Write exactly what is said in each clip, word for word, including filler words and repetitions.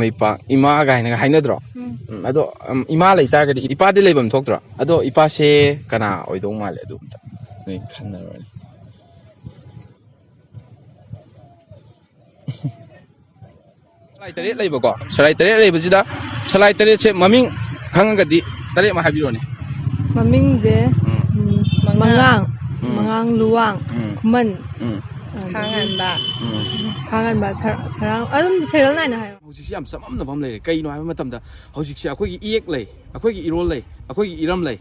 ꯂꯩꯄꯥꯛ ꯏꯃꯥ ꯀꯥꯏꯅꯒ ꯍꯥꯏꯅꯗ꯭ꯔꯣ? ꯎꯝ꯫ ꯎꯝ, ꯑꯗꯣ, ꯎꯝ, ꯏꯃꯥ ꯂꯩꯇꯥꯔꯒꯗꯤ ꯏꯄꯥꯗꯤ ꯂꯩꯐꯝ ꯊꯣꯛꯇ꯭ꯔꯣ? ꯑꯗꯣ ꯏꯄꯥꯁꯦ ꯀꯅꯥ ꯑꯣꯏꯗꯧ ꯃꯥꯜꯂꯦ? ꯑꯗꯨ ꯑꯝꯇ ꯅꯣꯏ ꯈꯟꯅꯔꯣꯅꯦ꯫ ꯁꯂꯥꯏ ꯇꯔꯦꯠ ꯂꯩꯕꯀꯣ, ꯁꯂꯥꯏ ꯇꯔꯦꯠ ꯂꯩꯕꯁꯤꯗ ꯁꯂꯥꯏ ꯇꯔꯦꯠꯁꯦ ꯃꯃꯤꯡ ꯈꯪꯉꯒꯗꯤ ꯇꯔꯦꯠꯃꯛ ꯍꯥꯏꯕꯤꯔꯣꯅꯦ꯫ ꯃꯃꯤꯡꯁꯦ, ꯎꯝ꯫ ꯎꯝ, ꯃꯉꯥꯡ꯫ ꯃꯉꯥꯡ, ꯎꯝ꯫ ꯃꯉꯥꯡ, ꯂꯨꯋꯥꯡ, ꯎꯝ꯫ ꯈꯨꯃꯟ, ꯎꯝ꯫ ꯑꯗꯒꯤ ꯊꯥꯡꯍꯟꯕ꯫ ꯎꯝ꯫ ꯊꯥꯡꯍꯟꯕ, ꯁꯔ-, ꯁꯔꯥꯡ, ꯑꯗꯨꯝ serial ꯅꯥꯏꯅ ꯍꯥꯏꯌꯣ꯫ ꯍꯧꯖꯤꯛꯁꯤ ꯌꯥꯝ ꯆꯃꯝꯅꯕ ꯑꯃ ꯂꯩꯔꯦ꯫ ꯀꯩꯅꯣ ꯍꯥꯏꯕ ꯃꯇꯝꯗ, ꯍꯧꯖꯤꯛꯁꯦ ꯑꯩꯈꯣꯏꯒꯤ ꯏꯌꯦꯛ ꯂꯩ, ꯑꯩꯈꯣꯏꯒꯤ ꯏꯔꯣꯜ ꯂꯩ, ꯑꯩꯈꯣꯏꯒꯤ ꯏꯔꯝ ꯂꯩ,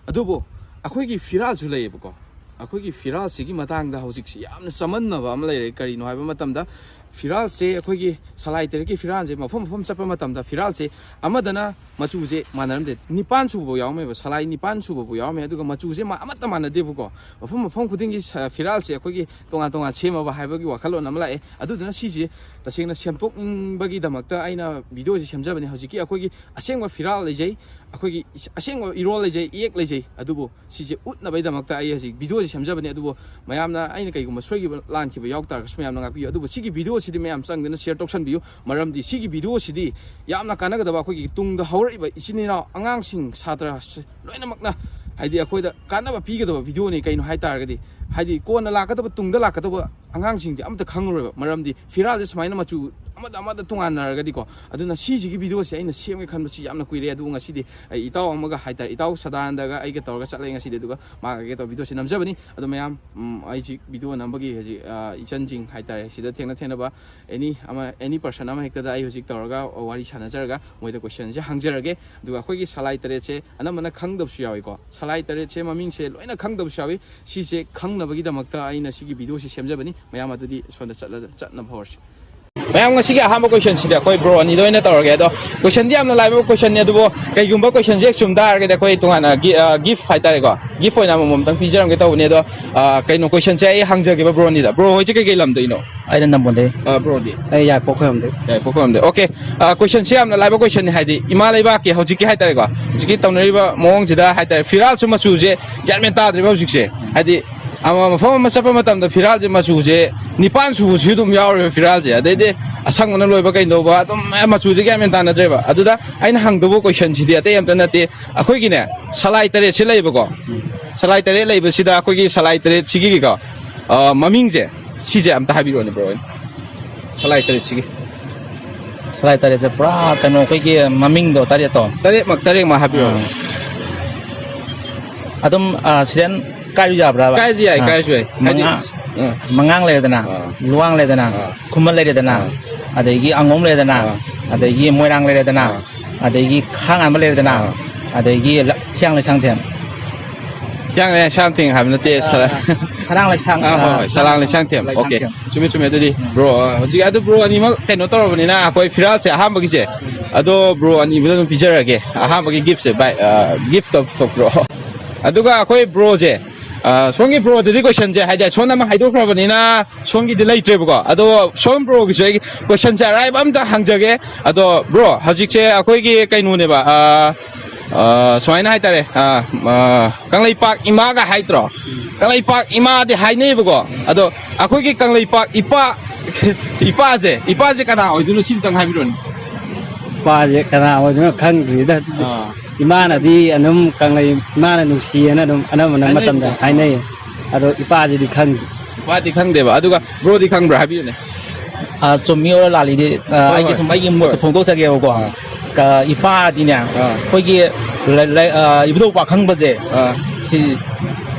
ꯑꯗꯨꯕꯨ ꯑꯩꯈꯣꯏꯒꯤ ꯐꯤꯔꯥꯜꯁꯨ ꯂꯩꯌꯦꯕꯀꯣ꯫ ꯑꯩꯈꯣꯏꯒꯤ ꯐꯤꯔꯥꯜꯁꯤꯒꯤ ꯃꯇꯥꯡꯗ ꯍꯧꯖꯤꯛꯁꯤ ꯌꯥꯝꯅ ꯆꯃꯝꯅꯕ ꯑꯃ ꯂꯩꯔꯦ꯫ ꯀꯔꯤꯅꯣ ꯍꯥꯏꯕ ꯃꯇꯝꯗ, ꯐꯤꯔꯥꯜꯁꯦ, ꯑꯩꯈꯣꯏꯒꯤ ꯁꯂꯥꯏ ꯇꯔꯦꯠꯀꯤ ꯐꯤꯔꯥꯜꯁꯦ ꯃꯐꯝ ꯃꯐꯝ ꯆꯠꯄ ꯃꯇꯝꯗ, ꯐꯤꯔꯥꯜꯁꯦ ꯑꯃꯗꯅ ꯃꯆꯨꯁꯦ ꯃꯥꯟꯅꯔꯝꯗꯦ꯫ ꯅꯤꯄꯥꯟ ꯁꯨꯕ ꯐꯥꯎ ꯌꯥꯎꯔꯝꯃꯦꯕ, ꯁꯂꯥꯏ ꯅꯤꯄꯥꯟ ꯁꯨꯕ ꯐꯥꯎ ꯌꯥꯎꯔꯝꯃꯦ꯫ ꯑꯗꯨꯒ ꯃꯆꯨꯁꯦ ꯃꯥ-, ꯑꯃꯠꯇ ꯃꯥꯟꯅꯗꯦꯕꯀꯣ꯫ ꯃꯐꯝ ꯃꯐꯝ ꯈꯨꯗꯤꯡꯒꯤ ꯁ-, ꯐꯤꯔꯥꯜꯁꯦ ꯑꯩꯈꯣꯏꯒꯤ ꯇꯣꯉꯥꯟ ꯇꯣꯉꯥꯟ ꯁꯦꯝꯃꯕ ꯍꯥꯏꯕꯒꯤ ꯋꯥꯈꯜꯂꯣꯟ ꯑꯃ ꯂꯥꯛꯑꯦ꯫ ꯑꯗꯨꯗꯨꯅ ꯁꯤꯁꯦ ꯇꯁꯦꯡꯅ ꯁꯦꯝꯗꯣꯛꯅꯤꯡꯕꯒꯤꯗꯃꯛꯇ ꯑꯩꯅ video ꯁꯦ ꯁꯦꯝꯖꯕꯅꯤ꯫ ꯍꯧꯖꯤꯛꯀꯤ ꯑꯩꯈꯣꯏꯒꯤ ꯑꯁꯦꯡꯕ ꯐꯤꯔꯥꯜ ꯂꯩꯖꯩ, ꯑꯩꯈꯣꯏꯒꯤ ꯏꯁ-, ꯑꯁꯦꯡꯕ ꯏꯔꯣꯜ ꯂꯩꯖꯩ, ꯏꯌꯦꯛ ꯂꯩꯖꯩ, ꯑꯗꯨꯕꯨ ꯁꯤꯁꯦ ꯎꯠꯅꯕꯒꯤꯗꯃꯛꯇ ꯑꯩ ꯍꯧꯖꯤꯛ video ꯁꯦ ꯁꯦꯝꯖꯕꯅꯤ꯫ ꯑꯗꯨꯕꯨ ꯃꯌꯥꯝꯅ ꯑꯩꯅ ꯀꯩꯒꯨꯝꯕ ꯁꯣꯏꯈꯤꯕ ꯂꯥꯟꯈꯤꯕ ꯌꯥꯎ ꯇꯥꯔꯒꯁꯨ ꯃꯌꯥꯝꯅ ꯉꯥꯛꯄꯤꯌꯨ꯫ ꯑꯗꯨꯕꯨ ꯁꯤꯒꯤ video ꯁꯤꯗꯤ ꯃꯌꯥꯝ ꯆꯪꯗꯅ share ꯇꯧꯁꯟꯕꯤꯌꯨ, ꯃꯔꯝꯗꯤ ꯁꯤꯒꯤ video ꯁꯤꯗꯤ ꯌꯥꯝꯅ ꯀꯥꯟꯅꯒꯗꯕ, ꯑꯩꯈꯣꯏꯒꯤ ꯇꯨꯡꯗ ꯍꯧꯔꯛꯏꯕ ꯏꯆꯤꯟ ꯏꯅꯥꯎ, ꯑꯉꯥꯡꯁꯤꯡ, ꯁꯥꯇ꯭ꯔ ꯁ-, ꯂꯣꯏꯅꯃꯛꯅ, ꯍꯥꯏꯗꯤ, ꯑꯩꯈꯣꯏꯗ ꯀꯥꯟꯅꯕ ꯄꯤꯒꯗꯕ video ꯅꯤ꯫ ꯀꯩꯅꯣ ꯍꯥꯏ ꯇꯥꯔꯒꯗꯤ, ꯍꯥꯏꯗꯤ, ꯀꯣꯟꯅ ꯂꯥꯛꯀꯗꯕ, ꯇꯨꯡꯗ ꯂꯥꯛꯀꯗꯕ ꯑꯉꯥꯡꯁꯤꯡꯗꯤ ꯑꯝꯇ ꯈꯪꯉꯔꯣꯏꯕ, ꯃꯔꯝꯗꯤ ꯐꯤꯔꯥꯜꯁꯦ ꯁꯨꯃꯥꯏꯅ ꯃꯆꯨ ꯑꯃꯗ ꯑꯃꯗ ꯇꯣꯉꯥꯟꯅꯔꯒꯗꯤꯀꯣ꯫ ꯑꯗꯨꯅ ꯁꯤꯁꯤꯒꯤ video ꯁꯦ ꯑꯩꯅ ꯁꯦꯝꯒꯦ ꯈꯟꯕꯁꯤ ꯌꯥꯝꯅ ꯀꯨꯏꯔꯦ, ꯑꯗꯨꯕꯨ ꯉꯁꯤꯗꯤ ꯑꯩ ꯏꯇꯥꯎ ꯑꯃꯒ ꯍꯥꯏꯇꯥꯔꯦ, ꯏꯇꯥꯎ ꯁꯗꯥꯅꯟꯗꯒ ꯑꯩꯒ ꯇꯧꯔꯒ ꯆꯠꯂꯦ ꯉꯁꯤꯗꯤ꯫ ꯑꯗꯨꯒ ꯃꯥꯒ ꯀꯩ ꯇꯧꯔ video ꯁꯦ ꯅꯝꯖꯕꯅꯤ꯫ ꯑꯗꯣ ꯃꯌꯥꯝ, ꯎꯝ, ꯑꯩꯁꯤ video ꯅꯝꯕꯒꯤ ꯍꯧꯖꯤꯛ, ꯑ, ꯏꯆꯟꯁꯤꯡ ꯍꯥꯏꯇꯥꯔꯦ, ꯁꯤꯗ ꯊꯦꯡꯅ ꯊꯦꯡꯅꯕ any ꯑꯃ, any person ꯑꯃ ꯍꯦꯛꯇꯗ ꯑꯩ ꯍꯧꯖꯤꯛ ꯇꯧꯔꯒ ꯋꯥꯔꯤ ꯁꯥꯟꯅꯖꯔꯒ ꯃꯣꯏꯗ question ꯁꯦ ꯍꯪꯖꯔꯒꯦ꯫ ꯑꯗꯨꯒ ꯑꯩꯈꯣꯏꯒꯤ ꯁꯂꯥꯏ ꯇꯔꯦꯠꯁꯦ ꯑꯅꯝꯕꯅ ꯈꯪꯗꯕꯁꯨ ꯌꯥꯎꯏꯀꯣ꯫ ꯁꯂꯥꯏ ꯇꯔꯦꯠꯁꯦ ꯃꯃꯤꯡꯁꯦ ꯂꯣꯏꯅ ꯈꯪꯗꯕꯁꯨ ꯌꯥꯎꯏ꯫ ꯁꯤꯁꯦ ꯈꯪꯅꯕꯒꯤꯗꯃꯛꯇ ꯑꯩꯅ ꯁꯤꯒꯤ video ꯁꯤ ꯁꯦꯝꯖꯕꯅꯤ꯫ ꯃꯌꯥꯝ ꯑꯗꯨꯗꯤ ꯁꯣꯝꯗ ꯆꯠꯂ-, ꯆꯠꯅꯕ ꯍꯧꯔꯁꯤ꯫ ꯃꯌꯥꯝ, ꯉꯁꯤꯒꯤ ꯑꯍꯥꯟꯕ question ꯁꯤꯗꯤ ꯑꯩꯈꯣꯏ bro ꯑꯅꯤꯗ ꯑꯣꯏꯅ ꯇꯧꯔꯒꯦ꯫ ꯑꯗꯣ question ꯗꯤ ꯌꯥꯝꯅ ꯂꯥꯏꯕ question ꯅꯤ, ꯑꯗꯨꯕꯨ ꯀꯩꯒꯨꯝꯕ question ꯁꯦ ꯍꯦꯛ ꯆꯨꯝ ꯇꯥꯔꯒꯗꯤ ꯑꯩꯈꯣꯏ ꯇꯣꯉꯥꯟꯅ gi-, ꯑ, gift ꯍꯥꯏꯇꯥꯔꯦꯀꯣ, gift ꯑꯣꯏꯅ ꯑꯃꯃꯝꯇꯪ ꯄꯤꯖꯔꯝꯒꯦ ꯇꯧꯕꯅꯤ꯫ ꯑꯗꯣ, ꯑ, ꯀꯩꯅꯣ, question ꯁꯦ ꯑꯩ ꯍꯪꯖꯒꯦꯕ bro ꯑꯅꯤꯗ꯫ Bro ꯍꯣꯏꯁꯦ ꯀꯩꯀꯩ ꯂꯝꯗꯩꯅꯣ? ꯑꯩꯅ ꯅꯝꯕꯣꯟꯗꯩ꯫ ꯑ, bro ꯗꯤ? ꯑꯩ ꯌꯥꯏꯄꯣꯛ ꯈꯣꯏꯔꯝꯗꯩ꯫ ꯌꯥꯏꯄꯣꯛ ꯈꯣꯏꯔꯝꯗꯩ꯫ Okay꯫ ꯑ, question ꯁꯦ ꯌꯥꯝꯅ ꯂꯥꯏꯕ question ꯅꯤ, ꯍꯥꯏꯗꯤ ꯏꯃꯥ ꯂꯩꯕꯥꯛꯀꯤ ꯍꯧꯖꯤꯛꯀꯤ ꯍꯥꯏꯇꯥꯔꯦꯀꯣ, ꯍꯧꯖꯤꯛꯀꯤ ꯇꯧꯅꯔꯤꯕ ꯃꯑꯣꯡꯁꯤꯗ ꯍꯥꯏꯇꯥꯔꯦ, ꯐꯤꯔꯥꯜꯁꯨ ꯃꯆꯨꯁꯦ ꯒ꯭ꯌꯥꯟ ꯃꯦꯟ ꯇꯥꯗ꯭ꯔꯦꯕ ꯍꯧꯖꯤꯛꯁꯦ꯫ ꯍꯥꯏꯗꯤ ꯑꯃ, ꯃꯐꯝ ꯑꯃ ꯆꯠꯄ ꯃꯇꯝꯗ ꯐꯤꯔꯥꯜꯁꯦ ꯃꯆꯨꯁꯦ ꯅꯤꯄꯥꯟ ꯁꯨꯕꯁꯨ ꯑꯗꯨꯝ ꯌꯥꯎꯔꯦꯕ ꯐꯤꯔꯥꯜꯁꯦ꯫ ꯑꯗꯩꯗꯤ ꯑꯁꯪꯕꯅ ꯂꯣꯏꯕ ꯀꯩꯗꯧꯕ ꯑꯗꯨꯝ, ꯑꯦ, ꯃꯆꯨꯁꯦ ꯒ꯭ꯌꯥꯟ ꯃꯦꯟ ꯇꯥꯅꯗ꯭ꯔꯦꯕ꯫ ꯑꯗꯨꯗ ꯑꯩꯅ ꯍꯪꯗꯧꯕ ꯀꯣꯏꯁꯟꯁꯤꯗꯤ ꯑꯇꯩ ꯑꯝꯇ ꯅꯠꯇꯦ꯫ ꯑꯩꯈꯣꯏꯒꯤꯅꯦ, ꯁꯂꯥꯏ ꯇꯔꯦꯠꯁꯦ ꯂꯩꯕꯀꯣ꯫ ꯁꯂꯥꯏ ꯇꯔꯦꯠ ꯂꯩꯕꯁꯤꯗ ꯑꯩꯈꯣꯏꯒꯤ ꯁꯂꯥꯏ ꯇꯔꯦꯠꯁꯤꯒꯤꯀꯣ, ꯑ, ꯃꯃꯤꯡꯁꯦ, ꯁꯤꯁꯦ ꯑꯝꯇ ꯍꯥꯏꯕꯤꯔꯛꯑꯣꯅꯦ, ꯕ꯭ꯔꯣ꯫ ꯁꯂꯥꯏ ꯇꯔꯦꯠꯁꯤꯒꯤ꯫ ꯁꯂꯥꯏ ꯇꯔꯦꯠꯁꯦ ꯄꯨꯔꯥ ꯀꯩꯅꯣ, ꯑꯩꯈꯣꯏꯒꯤ ꯃꯃꯤꯡꯗꯣ ꯇꯔꯦꯠꯇꯣ꯫ ꯇꯔꯦꯠꯃꯛ, ꯇꯔꯦꯠꯃꯛ ꯍꯥꯏꯕꯤꯔꯛꯑꯣ꯫ ꯑꯥ꯫ ꯑꯗꯨꯝ, ꯑꯥ, ꯁꯤꯔꯦꯟ ꯀꯥꯏꯔꯨ ꯌꯥꯕ꯭ꯔꯥꯕ? ꯀꯥꯏꯔꯁꯨ ꯌꯥꯏ, ꯑꯥ, ꯀꯥꯏꯔꯁꯨ ꯌꯥꯏ꯫ ꯍꯥꯏꯗꯤ, ꯃꯉꯥ-, ꯑꯥ꯫ ꯃꯉꯥꯡ ꯂꯩꯔꯦꯗꯅ, ꯑꯥ꯫ ꯂꯨꯋꯥꯡ ꯂꯩꯔꯦꯗꯅ, ꯑꯥ꯫ ꯈꯨꯃꯟ ꯂꯩꯔꯦꯗꯅ, ꯑꯥ꯫ ꯑꯗꯒꯤ ꯑꯉꯣꯝ ꯂꯩꯔꯦꯗꯅ, ꯑꯥ꯫ ꯑꯗꯒꯤ ꯈꯥꯡꯉꯥꯟꯕ ꯂꯩꯔꯦꯗꯅ, ꯑꯥ꯫ ꯑꯗꯒꯤ ꯂ-, ꯊꯤꯌꯥꯡ ꯂꯩꯁꯥꯡꯊꯦꯝ꯫ ꯊꯤꯌꯥꯡ ꯂꯩꯁꯥꯡꯊꯦꯝ ꯍꯥꯏꯕ ꯅꯠꯇꯦ, ꯑꯥ, ꯁꯔ-, ꯑꯥ꯫ ꯁꯔꯥꯡ ꯂꯩꯁꯥꯡ-, ꯑꯥ, ꯍꯣꯏ, ꯑꯥ, ꯍꯣꯏ, ꯁꯔꯥꯡ ꯂꯩꯁꯥꯡꯊꯦꯝ꯫ ꯂꯩꯁꯥꯡꯊꯦꯝ꯫ ꯑꯣꯀꯦ꯫ ꯆꯨꯝꯃꯦ, ꯆꯨꯝꯃꯦ꯫ ꯑꯗꯨꯗꯤ, ꯎꯝ꯫ ꯕ꯭ꯔꯣ, ꯑ, ꯍꯧꯖꯤꯛ ꯑꯗꯨ ꯕ꯭ꯔꯣ ꯑꯅꯤꯃꯛ ꯀꯩꯅꯣ ꯇꯧꯔꯕꯅꯤꯅ, ꯑꯩꯈꯣꯏ ꯐꯤꯔꯥꯜꯁꯦ ꯑꯍꯥꯟꯕꯒꯤꯁꯦ, ꯑꯗꯣ ꯕ꯭ꯔꯣ ꯑꯅꯤꯃꯛꯇ ꯑꯗꯨꯝ ꯄꯤꯖꯔꯒꯦ꯫ ꯑꯍꯥꯟꯕꯒꯤ ꯒꯤꯐꯁꯦ, ꯕꯥꯏ, ꯑ, ꯒꯤꯐ ꯑꯣꯐ ꯇꯣꯞ ꯕ꯭ꯔꯣ꯫ ꯑꯗꯨꯒ ꯑꯩꯈꯣꯏ ꯕ꯭ꯔꯣꯁꯦ, ꯑ, ꯁꯣꯝꯒꯤ ꯕ꯭ꯔꯣꯗꯗꯤ ꯀꯣꯏꯁꯟꯁꯦ, ꯍꯥꯏꯗꯤ, ꯁꯣꯝꯅ ꯑꯃ ꯍꯥꯏꯗꯣꯛꯈ꯭ꯔꯕꯅꯤꯅ, ꯁꯣꯝꯒꯤꯗꯤ ꯂꯩꯇ꯭ꯔꯦꯕꯀꯣ꯫ ꯑꯗꯣ ꯁꯣꯝ ꯕ꯭ꯔꯣꯒꯤꯁꯨ ꯑꯩ ꯀꯣꯏꯁꯟꯁꯦ ꯑꯔꯥꯏꯕ ꯑꯝꯇ ꯍꯪꯖꯒꯦ꯫ ꯑꯗꯣ ꯕ꯭ꯔꯣ, ꯍꯧꯖꯤꯛꯁꯦ ꯑꯩꯈꯣꯏꯒꯤ ꯀꯩꯅꯣꯅꯦꯕ, ꯑ, ꯑ, ꯁꯨꯃꯥꯏꯅ ꯍꯥꯏꯇꯥꯔꯦ, ꯑ, ꯑ, ꯀꯪꯂꯩꯄꯥꯛ ꯏꯃꯥꯒ ꯍꯥꯏꯗ꯭ꯔꯣ? ꯀꯪꯂꯩꯄꯥꯛ ꯏꯃꯥꯗꯤ ꯍꯥꯏꯅꯩꯌꯦꯕꯀꯣ꯫ ꯑꯗꯣ ꯑꯩꯈꯣꯏꯒꯤ ꯀꯪꯂꯩꯄꯥꯛ ꯏꯄꯥ, ꯏꯄꯥꯁꯦ, ꯏꯄꯥꯁꯦ ꯀꯅꯥ ꯑꯣꯏꯗꯣꯏꯅꯣ? ꯁꯤꯝꯇꯪ ꯍꯥꯏꯕꯤꯔꯣꯅꯦ꯫ ꯏꯄꯥꯁꯦ ꯀꯅꯥ ꯑꯣꯏꯗꯣꯏꯅꯣ ꯈꯪꯗ꯭ꯔꯤꯗ꯫ ꯑꯥ꯫ ꯏꯃꯥꯅꯗꯤ ꯑꯗꯨꯝ ꯀꯪꯂꯩ, ꯏꯃꯥꯅ ꯅꯨꯡꯁꯤꯌꯦꯅ ꯑꯗꯨꯝ ꯑꯅꯝꯕꯅ ꯍꯥꯏꯅꯩ꯫ ꯃꯇꯝꯗ ꯍꯥꯏꯅꯩ꯫ ꯑꯗꯣ ꯏꯄꯥꯁꯤꯗꯤ ꯈꯪꯗꯦ꯫ ꯏꯄꯥꯗꯤ ꯈꯪꯗꯦꯕ꯫ ꯑꯗꯨꯒ ꯕ꯭ꯔꯣꯗꯤ ꯈꯪꯕ꯭ꯔꯥ? ꯍꯥꯏꯕꯤꯌꯨꯅꯦ꯫ ꯑ, ꯆꯨꯝꯃꯤ ꯑꯣꯔ ꯂꯥꯜꯂꯤꯗꯤ, ꯑ, ꯍꯣꯏ, ꯑꯩꯒꯤ ꯍꯣꯏ꯫ ꯁꯨꯝ ꯑꯩꯒꯤ ꯃꯣꯠꯇ ꯍꯣꯏ꯫ ꯐꯣꯡꯗꯣꯛꯆꯒꯦꯕꯀꯣ꯫ ꯑꯥ꯫ ꯀ-, ꯏꯄꯥꯗꯤꯅꯦ, ꯑꯥ꯫ ꯑꯩꯈꯣꯏꯒꯤ ꯂ-, ꯂ-, ꯑ, ꯏꯕꯨꯙꯧ ꯄꯥꯈꯪꯕꯁꯦ, ꯑꯥ꯫ ꯁꯤ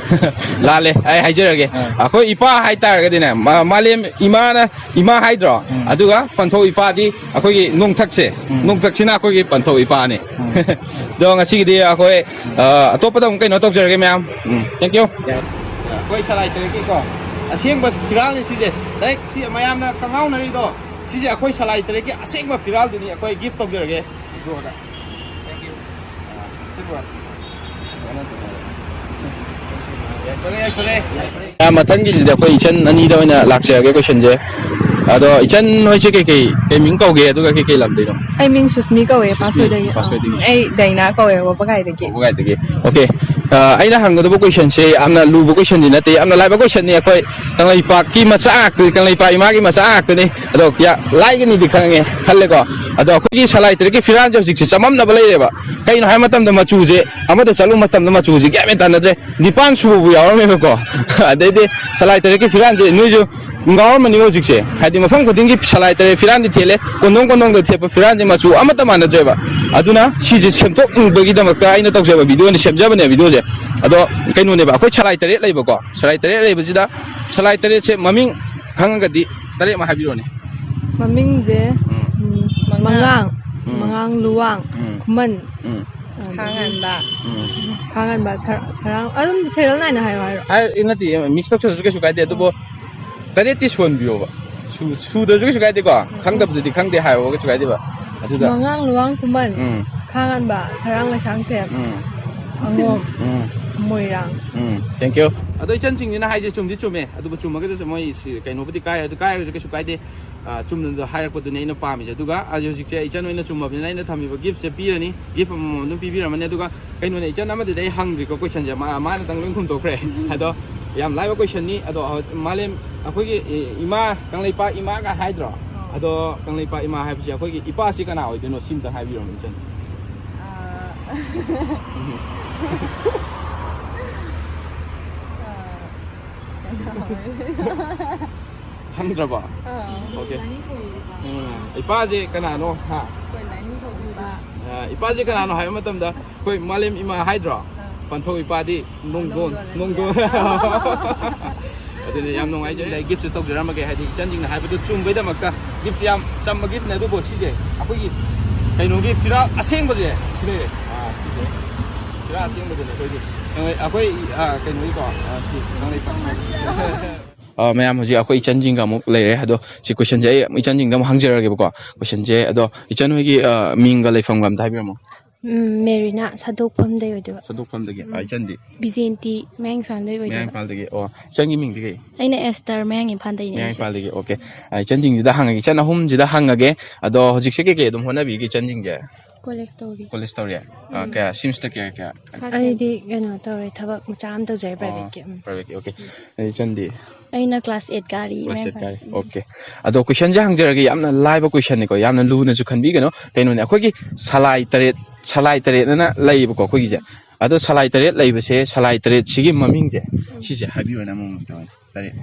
ꯂꯥꯜꯂꯦ, ꯑꯩ ꯍꯥꯏꯖꯔꯒꯦ꯫ ꯑꯥ꯫ ꯑꯩꯈꯣꯏ ꯏꯄꯥ ꯍꯥꯏꯇꯥꯔꯒꯗꯤꯅꯦ, ꯃ-, ꯃꯥꯂꯦꯝ ꯏꯃꯥꯅ, ꯏꯃꯥ ꯍꯥꯏꯗ꯭ꯔꯣ? ꯎꯝ꯫ ꯑꯗꯨꯒ ꯄꯟꯊꯧ ꯏꯄꯥꯗꯤ ꯑꯩꯈꯣꯏꯒꯤ ꯅꯣꯡꯊꯛꯁꯦ, ꯎꯝ꯫ ꯅꯣꯡꯊꯛꯁꯤꯅ ꯑꯩꯈꯣꯏꯒꯤ ꯄꯟꯊꯧ ꯏꯄꯥꯅꯤ꯫ ꯎꯝ꯫ ꯑꯗꯣ ꯉꯁꯤꯒꯤꯗꯤ ꯑꯩꯈꯣꯏ, ꯑ, ꯑꯇꯣꯞꯄꯗ ꯑꯃꯨꯛ ꯀꯩꯅꯣ ꯇꯧꯖꯔꯒꯦ, ꯃꯌꯥꯝ꯫ ꯎꯝ, thank you꯫ ꯑꯩꯈꯣꯏ ꯁꯂꯥꯏ ꯇꯔꯦꯠꯀꯤꯀꯣ ꯑꯁꯦꯡꯕ ꯐꯤꯔꯥꯜꯅꯤ ꯁꯤꯁꯦ꯫ ꯗꯥꯏꯔꯦꯛ ꯁꯤ ꯃꯌꯥꯝꯅ ꯀꯪꯉꯥꯎꯅꯔꯤꯗꯣ, ꯁꯤꯁꯦ ꯑꯩꯈꯣꯏ ꯁꯂꯥꯏ ꯇꯔꯦꯠꯀꯤ ꯑꯁꯦꯡꯕ ꯐꯤꯔꯥꯜꯗꯨꯅꯤ꯫ ꯑꯩꯈꯣꯏ ꯒꯤꯐ ꯇꯧꯖꯔꯒꯦ ꯕ꯭ꯔꯣꯗ꯫ Thank you꯫ ꯁꯤ ꯕ꯭ꯔꯣ꯫ ꯌꯥꯏꯐꯔꯦ, ꯌꯥꯏꯐꯔꯦ, ꯌꯥꯏꯐꯔꯦ꯫ ꯑ, ꯃꯊꯪꯒꯤꯁꯤꯗꯤ ꯑꯩꯈꯣꯏ ꯏꯆꯟ ꯑꯅꯤꯗ ꯑꯣꯏꯅ ꯂꯥꯛꯆꯔꯒꯦ ꯀꯣꯏꯁꯟꯁꯦ꯫ ꯑꯗꯣ ꯏꯆꯟ ꯍꯣꯏꯁꯦ ꯀꯩꯀꯩ, ꯀꯩ ꯃꯤꯡ ꯀꯧꯒꯦ, ꯑꯗꯨꯒ ꯀꯩꯀꯩ ꯂꯝꯗꯩꯅꯣ? ꯑꯩ ꯃꯤꯡ ꯁꯨꯁꯃꯤ ꯀꯧꯋꯦ, ꯁꯨꯁꯃꯤ, ꯄꯥꯁꯣꯏꯗꯒꯤ꯫ ꯄꯥꯁꯣꯏꯗꯒꯤ꯫ ꯑꯩ ꯗꯥꯏꯅꯥ ꯀꯧꯋꯦ, ꯋꯥꯕꯒꯥꯏꯗꯒꯤ꯫ ꯋꯥꯕꯒꯥꯏꯗꯒꯤ꯫ ꯑꯣꯀꯦ꯫ ꯑ, ꯑꯩꯅ ꯍꯪꯒꯗꯕ ꯀꯣꯏꯁꯟꯁꯦ ꯌꯥꯝꯅ ꯂꯨꯕ ꯀꯣꯏꯁꯟꯗꯤ ꯅꯠꯇꯦ, ꯌꯥꯝꯅ ꯂꯥꯏꯕ ꯀꯣꯏꯁꯟꯅꯤ꯫ ꯑꯩꯈꯣꯏ ꯀꯪꯂꯩꯄꯥꯛꯀꯤ ꯃꯆꯥ ꯉꯥꯛꯇꯅꯤ, ꯀꯪꯂꯩꯄꯥꯛ ꯏꯃꯥꯒꯤ ꯃꯆꯥ ꯉꯥꯛꯇꯅꯤ꯫ ꯑꯗꯣ ꯀꯌꯥ ꯂꯥꯏꯒꯅꯤꯗꯤ ꯈꯪꯉꯦ, ꯈꯜꯂꯦꯀꯣ꯫ ꯑꯗꯣ ꯑꯩꯈꯣꯏꯒꯤ ꯁꯂꯥꯏ ꯇꯔꯦꯠꯀꯤ ꯐꯤꯔꯥꯟꯁꯦ ꯍꯧꯖꯤꯛꯁꯦ ꯆꯃꯝꯅꯕ ꯂꯩꯔꯦꯕ꯫ ꯀꯩꯅꯣ ꯍꯥꯏꯕ ꯃꯇꯝꯗ ꯃꯆꯨꯁꯦ, ꯑꯃꯗ ꯆꯠꯂꯨ ꯃꯇꯝꯗ ꯃꯆꯨꯁꯦ ꯒ꯭ꯌꯥꯟ ꯃꯦꯟ ꯇꯥꯅꯗ꯭ꯔꯦ꯫ ꯅꯤꯄꯥꯟ ꯁꯨꯕꯕꯨ ꯌꯥꯎꯔꯝꯃꯦꯕꯀꯣ꯫ ꯑꯗꯩꯗꯤ ꯁꯂꯥꯏ ꯇꯔꯦꯠꯀꯤ ꯐꯤꯔꯥꯟꯁꯦ ꯅꯣꯏꯁꯨ ꯉꯥꯎꯔꯝꯃꯅꯤ ꯍꯧꯖꯤꯛꯁꯦ꯫ ꯍꯥꯏꯗꯤ ꯃꯐꯝ ꯈꯨꯗꯤꯡꯒꯤ ꯁꯂꯥꯏ ꯇꯔꯦꯠ ꯐꯤꯔꯥꯟꯗꯤ ꯊꯦꯠꯂꯦ, ꯀꯣꯟꯗꯣꯡ ꯀꯣꯟꯗꯣꯡꯗ ꯊꯦꯠꯄ ꯐꯤꯔꯥꯟꯁꯦ ꯃꯆꯨ ꯑꯃꯠꯇ ꯃꯥꯟꯅꯗ꯭ꯔꯦꯕ꯫ ꯑꯗꯨꯅ ꯁꯤꯁꯦ ꯁꯦꯝꯗꯣꯛꯅꯕꯒꯤꯗꯃꯛꯇ ꯑꯩꯅ ꯇꯧꯖꯕ ꯚꯤꯗꯤꯑꯣꯅꯤ, ꯁꯦꯝꯖꯕꯅꯦ ꯚꯤꯗꯤꯑꯣꯁꯦ꯫ ꯑꯗꯣ ꯀꯩꯅꯣꯅꯦꯕ, ꯑꯩꯈꯣꯏ ꯁꯂꯥꯏ ꯇꯔꯦꯠ ꯂꯩꯕꯀꯣ, ꯁꯂꯥꯏ ꯇꯔꯦꯠ ꯂꯩꯕꯁꯤꯗ ꯁꯂꯥꯏ ꯇꯔꯦꯠꯁꯦ ꯃꯃꯤꯡ ꯈꯪꯉꯒꯗꯤ ꯇꯔꯦꯠꯃꯛ ꯍꯥꯏꯕꯤꯔꯣꯅꯦ꯫ ꯃꯃꯤꯡꯁꯦ, ꯎꯝ꯫ ꯎꯝ, ꯃꯉꯥꯡ, ꯎꯝ꯫ ꯃꯉꯥꯡ ꯂꯨꯋꯥꯡ, ꯎꯝ꯫ ꯈꯨꯃꯟ, ꯎꯝ꯫ ꯑꯗꯒꯤ ꯈꯥꯉꯥꯟꯕ꯫ ꯎꯝ꯫ ꯈꯥꯉꯥꯟꯕ, ꯁꯔ-, ꯁꯔꯥꯡ, ꯑꯗꯨꯝ serial ꯅꯥꯏꯅ ꯍꯥꯏꯌꯣ ꯍꯥꯏꯔꯣ? ꯍꯥꯏ, ꯅꯠꯇꯦ, mix ꯇꯧꯁꯜꯂꯁꯨ ꯀꯩꯁꯨ ꯀꯥꯏꯗꯦ, ꯑꯗꯨꯕꯨ ꯇꯔꯦꯠꯇꯤ ꯁꯨꯍꯟꯕꯤꯌꯣꯕ꯫ ꯁꯨ-, ꯁꯨꯗ꯭ꯔꯁꯨ ꯀꯩꯁꯨ ꯀꯥꯏꯗꯦꯀꯣ꯫ ꯎꯝ꯫ ꯈꯪꯗꯕꯗꯨꯗꯤ ꯈꯪꯗꯦ ꯍꯥꯏꯌꯣ, ꯀꯩꯁꯨ ꯀꯥꯏꯗꯦꯕ꯫ ꯑꯗꯨꯗ ꯃꯉꯥꯡ ꯂꯨꯋꯥꯡ ꯈꯨꯃꯟ, ꯎꯝ꯫ ꯈꯥꯉꯥꯟꯕ, ꯁꯔꯥꯡ ꯂꯩꯁꯥꯡꯊꯦꯝ, ꯎꯝ꯫ ꯑꯉꯣꯝ, ꯎꯝ꯫ ꯃꯣꯏꯔꯥꯡ꯫ ꯎꯝ, thank you꯫ ꯑꯗꯣ ꯏꯆꯟꯁꯤꯡꯁꯤꯅ ꯍꯥꯏꯁꯦ ꯆꯨꯝꯗꯤ ꯆꯨꯝꯃꯦ, ꯑꯗꯨꯕꯨ ꯆꯨꯝꯃꯒꯁꯨ ꯃꯣꯏ ꯁꯤ ꯀꯩꯅꯣꯕꯨꯗꯤ ꯀꯥꯏꯔꯦ, ꯑꯗꯨ ꯀꯥꯏꯔꯁꯨ ꯀꯩꯁꯨ ꯀꯥꯏꯗꯦ꯫ ꯑ, ꯆꯨꯝꯅꯗꯣ ꯍꯥꯏꯔꯛꯄꯗꯨꯅꯦ ꯑꯩꯅ ꯄꯥꯝꯃꯤꯁꯦ꯫ ꯑꯗꯨꯒ ꯑꯩ ꯍꯧꯖꯤꯛꯁꯦ ꯏꯆꯟ ꯑꯣꯏꯅ ꯆꯨꯝꯃꯕꯅꯤꯅ ꯑꯩꯅ ꯊꯝꯃꯤꯕ gift ꯁꯦ ꯄꯤꯔꯅꯤ, gift ꯑꯃꯃꯝ ꯑꯗꯨꯝ ꯄꯤꯕꯤꯔꯝꯃꯅꯤ꯫ ꯑꯗꯨꯒ ꯀꯩꯅꯣꯅꯦ, ꯏꯆꯟ ꯑꯃꯗꯨꯗꯤ ꯑꯩ ꯍꯪꯗ꯭ꯔꯤꯀꯣ, question ꯁꯦ ꯃꯥ, ꯃꯥꯅꯇꯪ ꯂꯣꯏ ꯈꯨꯝꯗꯣꯛꯈ꯭ꯔꯦ꯫ ꯑꯗꯣ ꯌꯥꯝ ꯂꯥꯏꯕ question ꯅꯤ꯫ ꯑꯗꯣ ꯍꯧ-, ꯃꯥꯂꯦꯝ, ꯑꯩꯈꯣꯏꯒꯤ, ꯏ-, ꯏꯃꯥ, ꯀꯪꯂꯩꯄꯥꯛ ꯏꯃꯥꯒ ꯍꯥꯏꯗ꯭ꯔꯣ? ꯑꯣ꯫ ꯑꯗꯣ ꯀꯪꯂꯩꯄꯥꯛ ꯏꯃꯥ ꯍꯥꯏꯕꯁꯦ ꯑꯩꯈꯣꯏꯒꯤ ꯏꯄꯥꯁꯤ ꯀꯅꯥ ꯑꯣꯏꯗꯣꯏꯅꯣ? ꯁꯤꯝꯇꯪ ꯍꯥꯏꯕꯤꯔꯝꯃꯣ, ꯏꯆꯟ꯫ ꯑꯥ꯫ ꯑꯥ, ꯀꯅꯥ ꯑꯣꯏꯗꯣꯏꯅꯣ? ꯈꯪꯗ꯭ꯔꯕꯣ? ꯑꯥ꯫ Okay꯫ ꯎꯝ, ꯏꯄꯥꯁꯦ ꯀꯅꯥꯅꯣ? ꯍꯥ? ꯑꯩꯈꯣꯏ ꯂꯥꯏꯅꯤꯡꯊꯧꯒꯤ ꯏꯄꯥ꯫ ꯑ, ꯏꯄꯥꯁꯦ ꯀꯅꯥꯅꯣ ꯍꯥꯏꯕ ꯃꯇꯝꯗ, ꯑꯩꯈꯣꯏ ꯃꯥꯂꯦꯝ ꯏꯃꯥ ꯍꯥꯏꯗ꯭ꯔꯣ? ꯑꯥ꯫ ꯄꯟꯊꯧ ꯏꯄꯥꯗꯤ ꯅꯣꯡꯗꯣꯟ, ꯅꯣꯡꯗꯣꯟ꯫ ꯅꯣꯡꯗꯣꯟ꯫ ꯑꯗꯨꯅ ꯌꯥꯝ ꯅꯨꯡꯉꯥꯏꯖꯔꯦ꯫ ꯑꯩ gift ꯁꯨ ꯇꯧꯖꯔꯝꯃꯒꯦ, ꯍꯥꯏꯗꯤ ꯏꯆꯟꯁꯤꯡꯅ ꯍꯥꯏꯕꯗꯨ ꯆꯨꯝꯕꯩꯗꯃꯛꯇ꯫ Gift ꯁꯦ ꯌꯥꯝ ꯆꯝꯕ gift ꯅꯦ, ꯑꯗꯨꯕꯨ ꯁꯤꯁꯦ ꯑꯩꯈꯣꯏꯒꯤ ꯀꯩꯅꯣꯒꯤ ꯐꯤꯔꯥꯜ ꯑꯁꯦꯡꯕꯁꯦ ꯁꯤ ꯂꯩꯔꯦ꯫ ꯑꯥ, ꯁꯤꯁꯦ ꯐꯤꯔꯥꯜ ꯑꯁꯦꯡꯕꯗꯨꯅꯦ ꯑꯩꯈꯣꯏꯒꯤ꯫ ꯑꯩꯈꯣꯏ, ꯑꯥ, ꯀꯩꯅꯣꯒꯤꯀꯣ, ꯑꯥ, ꯁꯤ ꯀꯪꯂꯩꯄꯥꯛ꯫ ꯑꯥ, ꯃꯌꯥꯝ, ꯍꯧꯖꯤꯛ ꯑꯩꯈꯣꯏ ꯏꯆꯟꯁꯤꯡꯒ ꯑꯃꯨꯛ ꯂꯩꯔꯦ꯫ ꯑꯗꯣ ꯁꯤ question ꯁꯦ ꯑꯩ ꯏꯆꯟꯁꯤꯡꯗ ꯑꯃꯨꯛ ꯍꯪꯖꯔꯒꯦꯕꯀꯣ꯫ Question ꯁꯦ, ꯑꯗꯣ ꯏꯆꯟ ꯍꯣꯏꯒꯤ, ꯑꯥ, ꯃꯤꯡꯒ ꯂꯩꯐꯝꯒ ꯑꯝꯇ ꯍꯥꯏꯕꯤꯔꯝꯃꯣ꯫ ꯎꯝ, ꯃꯦꯔꯤꯅꯥ ꯁꯥꯗꯣꯛꯐꯝꯗꯩ ꯑꯣꯏꯗꯣꯏꯕ꯫ ꯁꯥꯗꯣꯛꯐꯝꯗꯒꯤ꯫ ꯎꯝ꯫ ꯑꯥ, ꯏꯆꯟꯗꯤ? ꯕꯤꯖꯦꯟꯇꯤ ꯃꯌꯥꯡ ꯏꯝꯐꯥꯜꯗꯩ ꯃꯌꯥꯡ ꯑꯣꯏꯗꯣꯏꯕ꯫ ꯏꯝꯐꯥꯜꯗꯒꯤ꯫ ꯑꯣ, ꯏꯆꯟꯒꯤ ꯃꯤꯡꯗꯤ ꯀꯩ? ꯑꯩꯅ ꯑꯦꯁꯇꯔ ꯃꯌꯥꯡ ꯏꯝꯐꯥꯜꯗꯩꯅꯦ ꯃꯌꯥꯡ ꯑꯩꯁꯨ꯫ ꯏꯝꯐꯥꯜꯗꯒꯤ꯫ ꯑꯣꯀꯦ꯫ ꯑꯥ, ꯏꯆꯟꯁꯤꯡꯁꯤꯗ ꯍꯪꯉꯒꯦ, ꯏꯆꯟ ꯑꯍꯨꯝꯁꯤꯗ ꯍꯪꯉꯒꯦ꯫ ꯑꯗꯣ ꯍꯧꯖꯤꯛꯁꯦ ꯀꯩꯀꯩ ꯑꯗꯨꯝ ꯍꯣꯠꯅꯕꯤꯒꯦ ꯏꯆꯟꯁꯤꯡꯁꯦ? ꯀꯣꯂꯦꯖ ꯇꯧꯔꯤ꯫ ꯀꯣꯂꯦꯖ ꯇꯧꯔꯤ? ꯑꯥ, ꯎꯝ꯫ ꯀꯌꯥ? ꯁꯤꯃꯤꯁꯇꯔ ꯀꯌꯥ ꯀꯌꯥ? ꯑꯩꯗꯤ ꯀꯩꯅꯣ ꯇꯧꯔꯦ, ꯊꯕꯛ ꯃꯆꯥ ꯑꯃ ꯇꯧꯖꯔꯦ, ꯑꯣ, ꯄ꯭ꯔꯥꯏꯚꯦꯠꯀꯤ꯫ ꯎꯝ꯫ ꯄ꯭ꯔꯥꯏꯚꯦꯠꯀꯤ꯫ ꯑꯣꯀꯦ꯫ ꯑꯗꯩ ꯏꯆꯟꯗꯤ? ꯑꯩꯅ ꯀ꯭ꯂꯥꯁ ꯑꯦꯠ ꯀꯥꯔꯤ ꯀ꯭ꯂꯥꯁ ꯃꯌꯥꯡ ꯑꯦꯠ ꯀꯥꯔꯤ꯫ ꯏꯝꯐꯥꯜ꯫ ꯎꯝ꯫ ꯑꯣꯀꯦ꯫ ꯑꯗꯣ ꯀꯣꯏꯁꯟꯁꯦ ꯍꯪꯖꯔꯒꯦ, ꯌꯥꯝꯅ ꯂꯥꯏꯕ ꯀꯣꯏꯁꯟꯅꯤꯀꯣ, ꯌꯥꯝꯅ ꯂꯨꯅꯁꯨ ꯈꯟꯕꯤꯒꯅꯨ꯫ ꯀꯩꯅꯣꯅꯦ, ꯑꯩꯈꯣꯏꯒꯤ ꯁꯂꯥꯏ ꯇꯔꯦꯠ, ꯁꯂꯥꯏ ꯇꯔꯦꯠ ꯑꯅ ꯂꯩꯌꯦꯕꯀꯣ ꯑꯩꯈꯣꯏꯒꯤꯁꯦ꯫ ꯑꯗꯣ ꯁꯂꯥꯏ ꯇꯔꯦꯠ ꯂꯩꯕꯁꯦ, ꯁꯂꯥꯏ ꯇꯔꯦꯠꯁꯤꯒꯤ ꯃꯃꯤꯡꯁꯦ ꯁꯤꯁꯦ ꯍꯥꯏꯕꯤꯔꯣꯅꯦ ꯑꯃꯃꯝꯇ ꯑꯣꯏꯅ꯫ ꯇꯔꯦꯠ꯫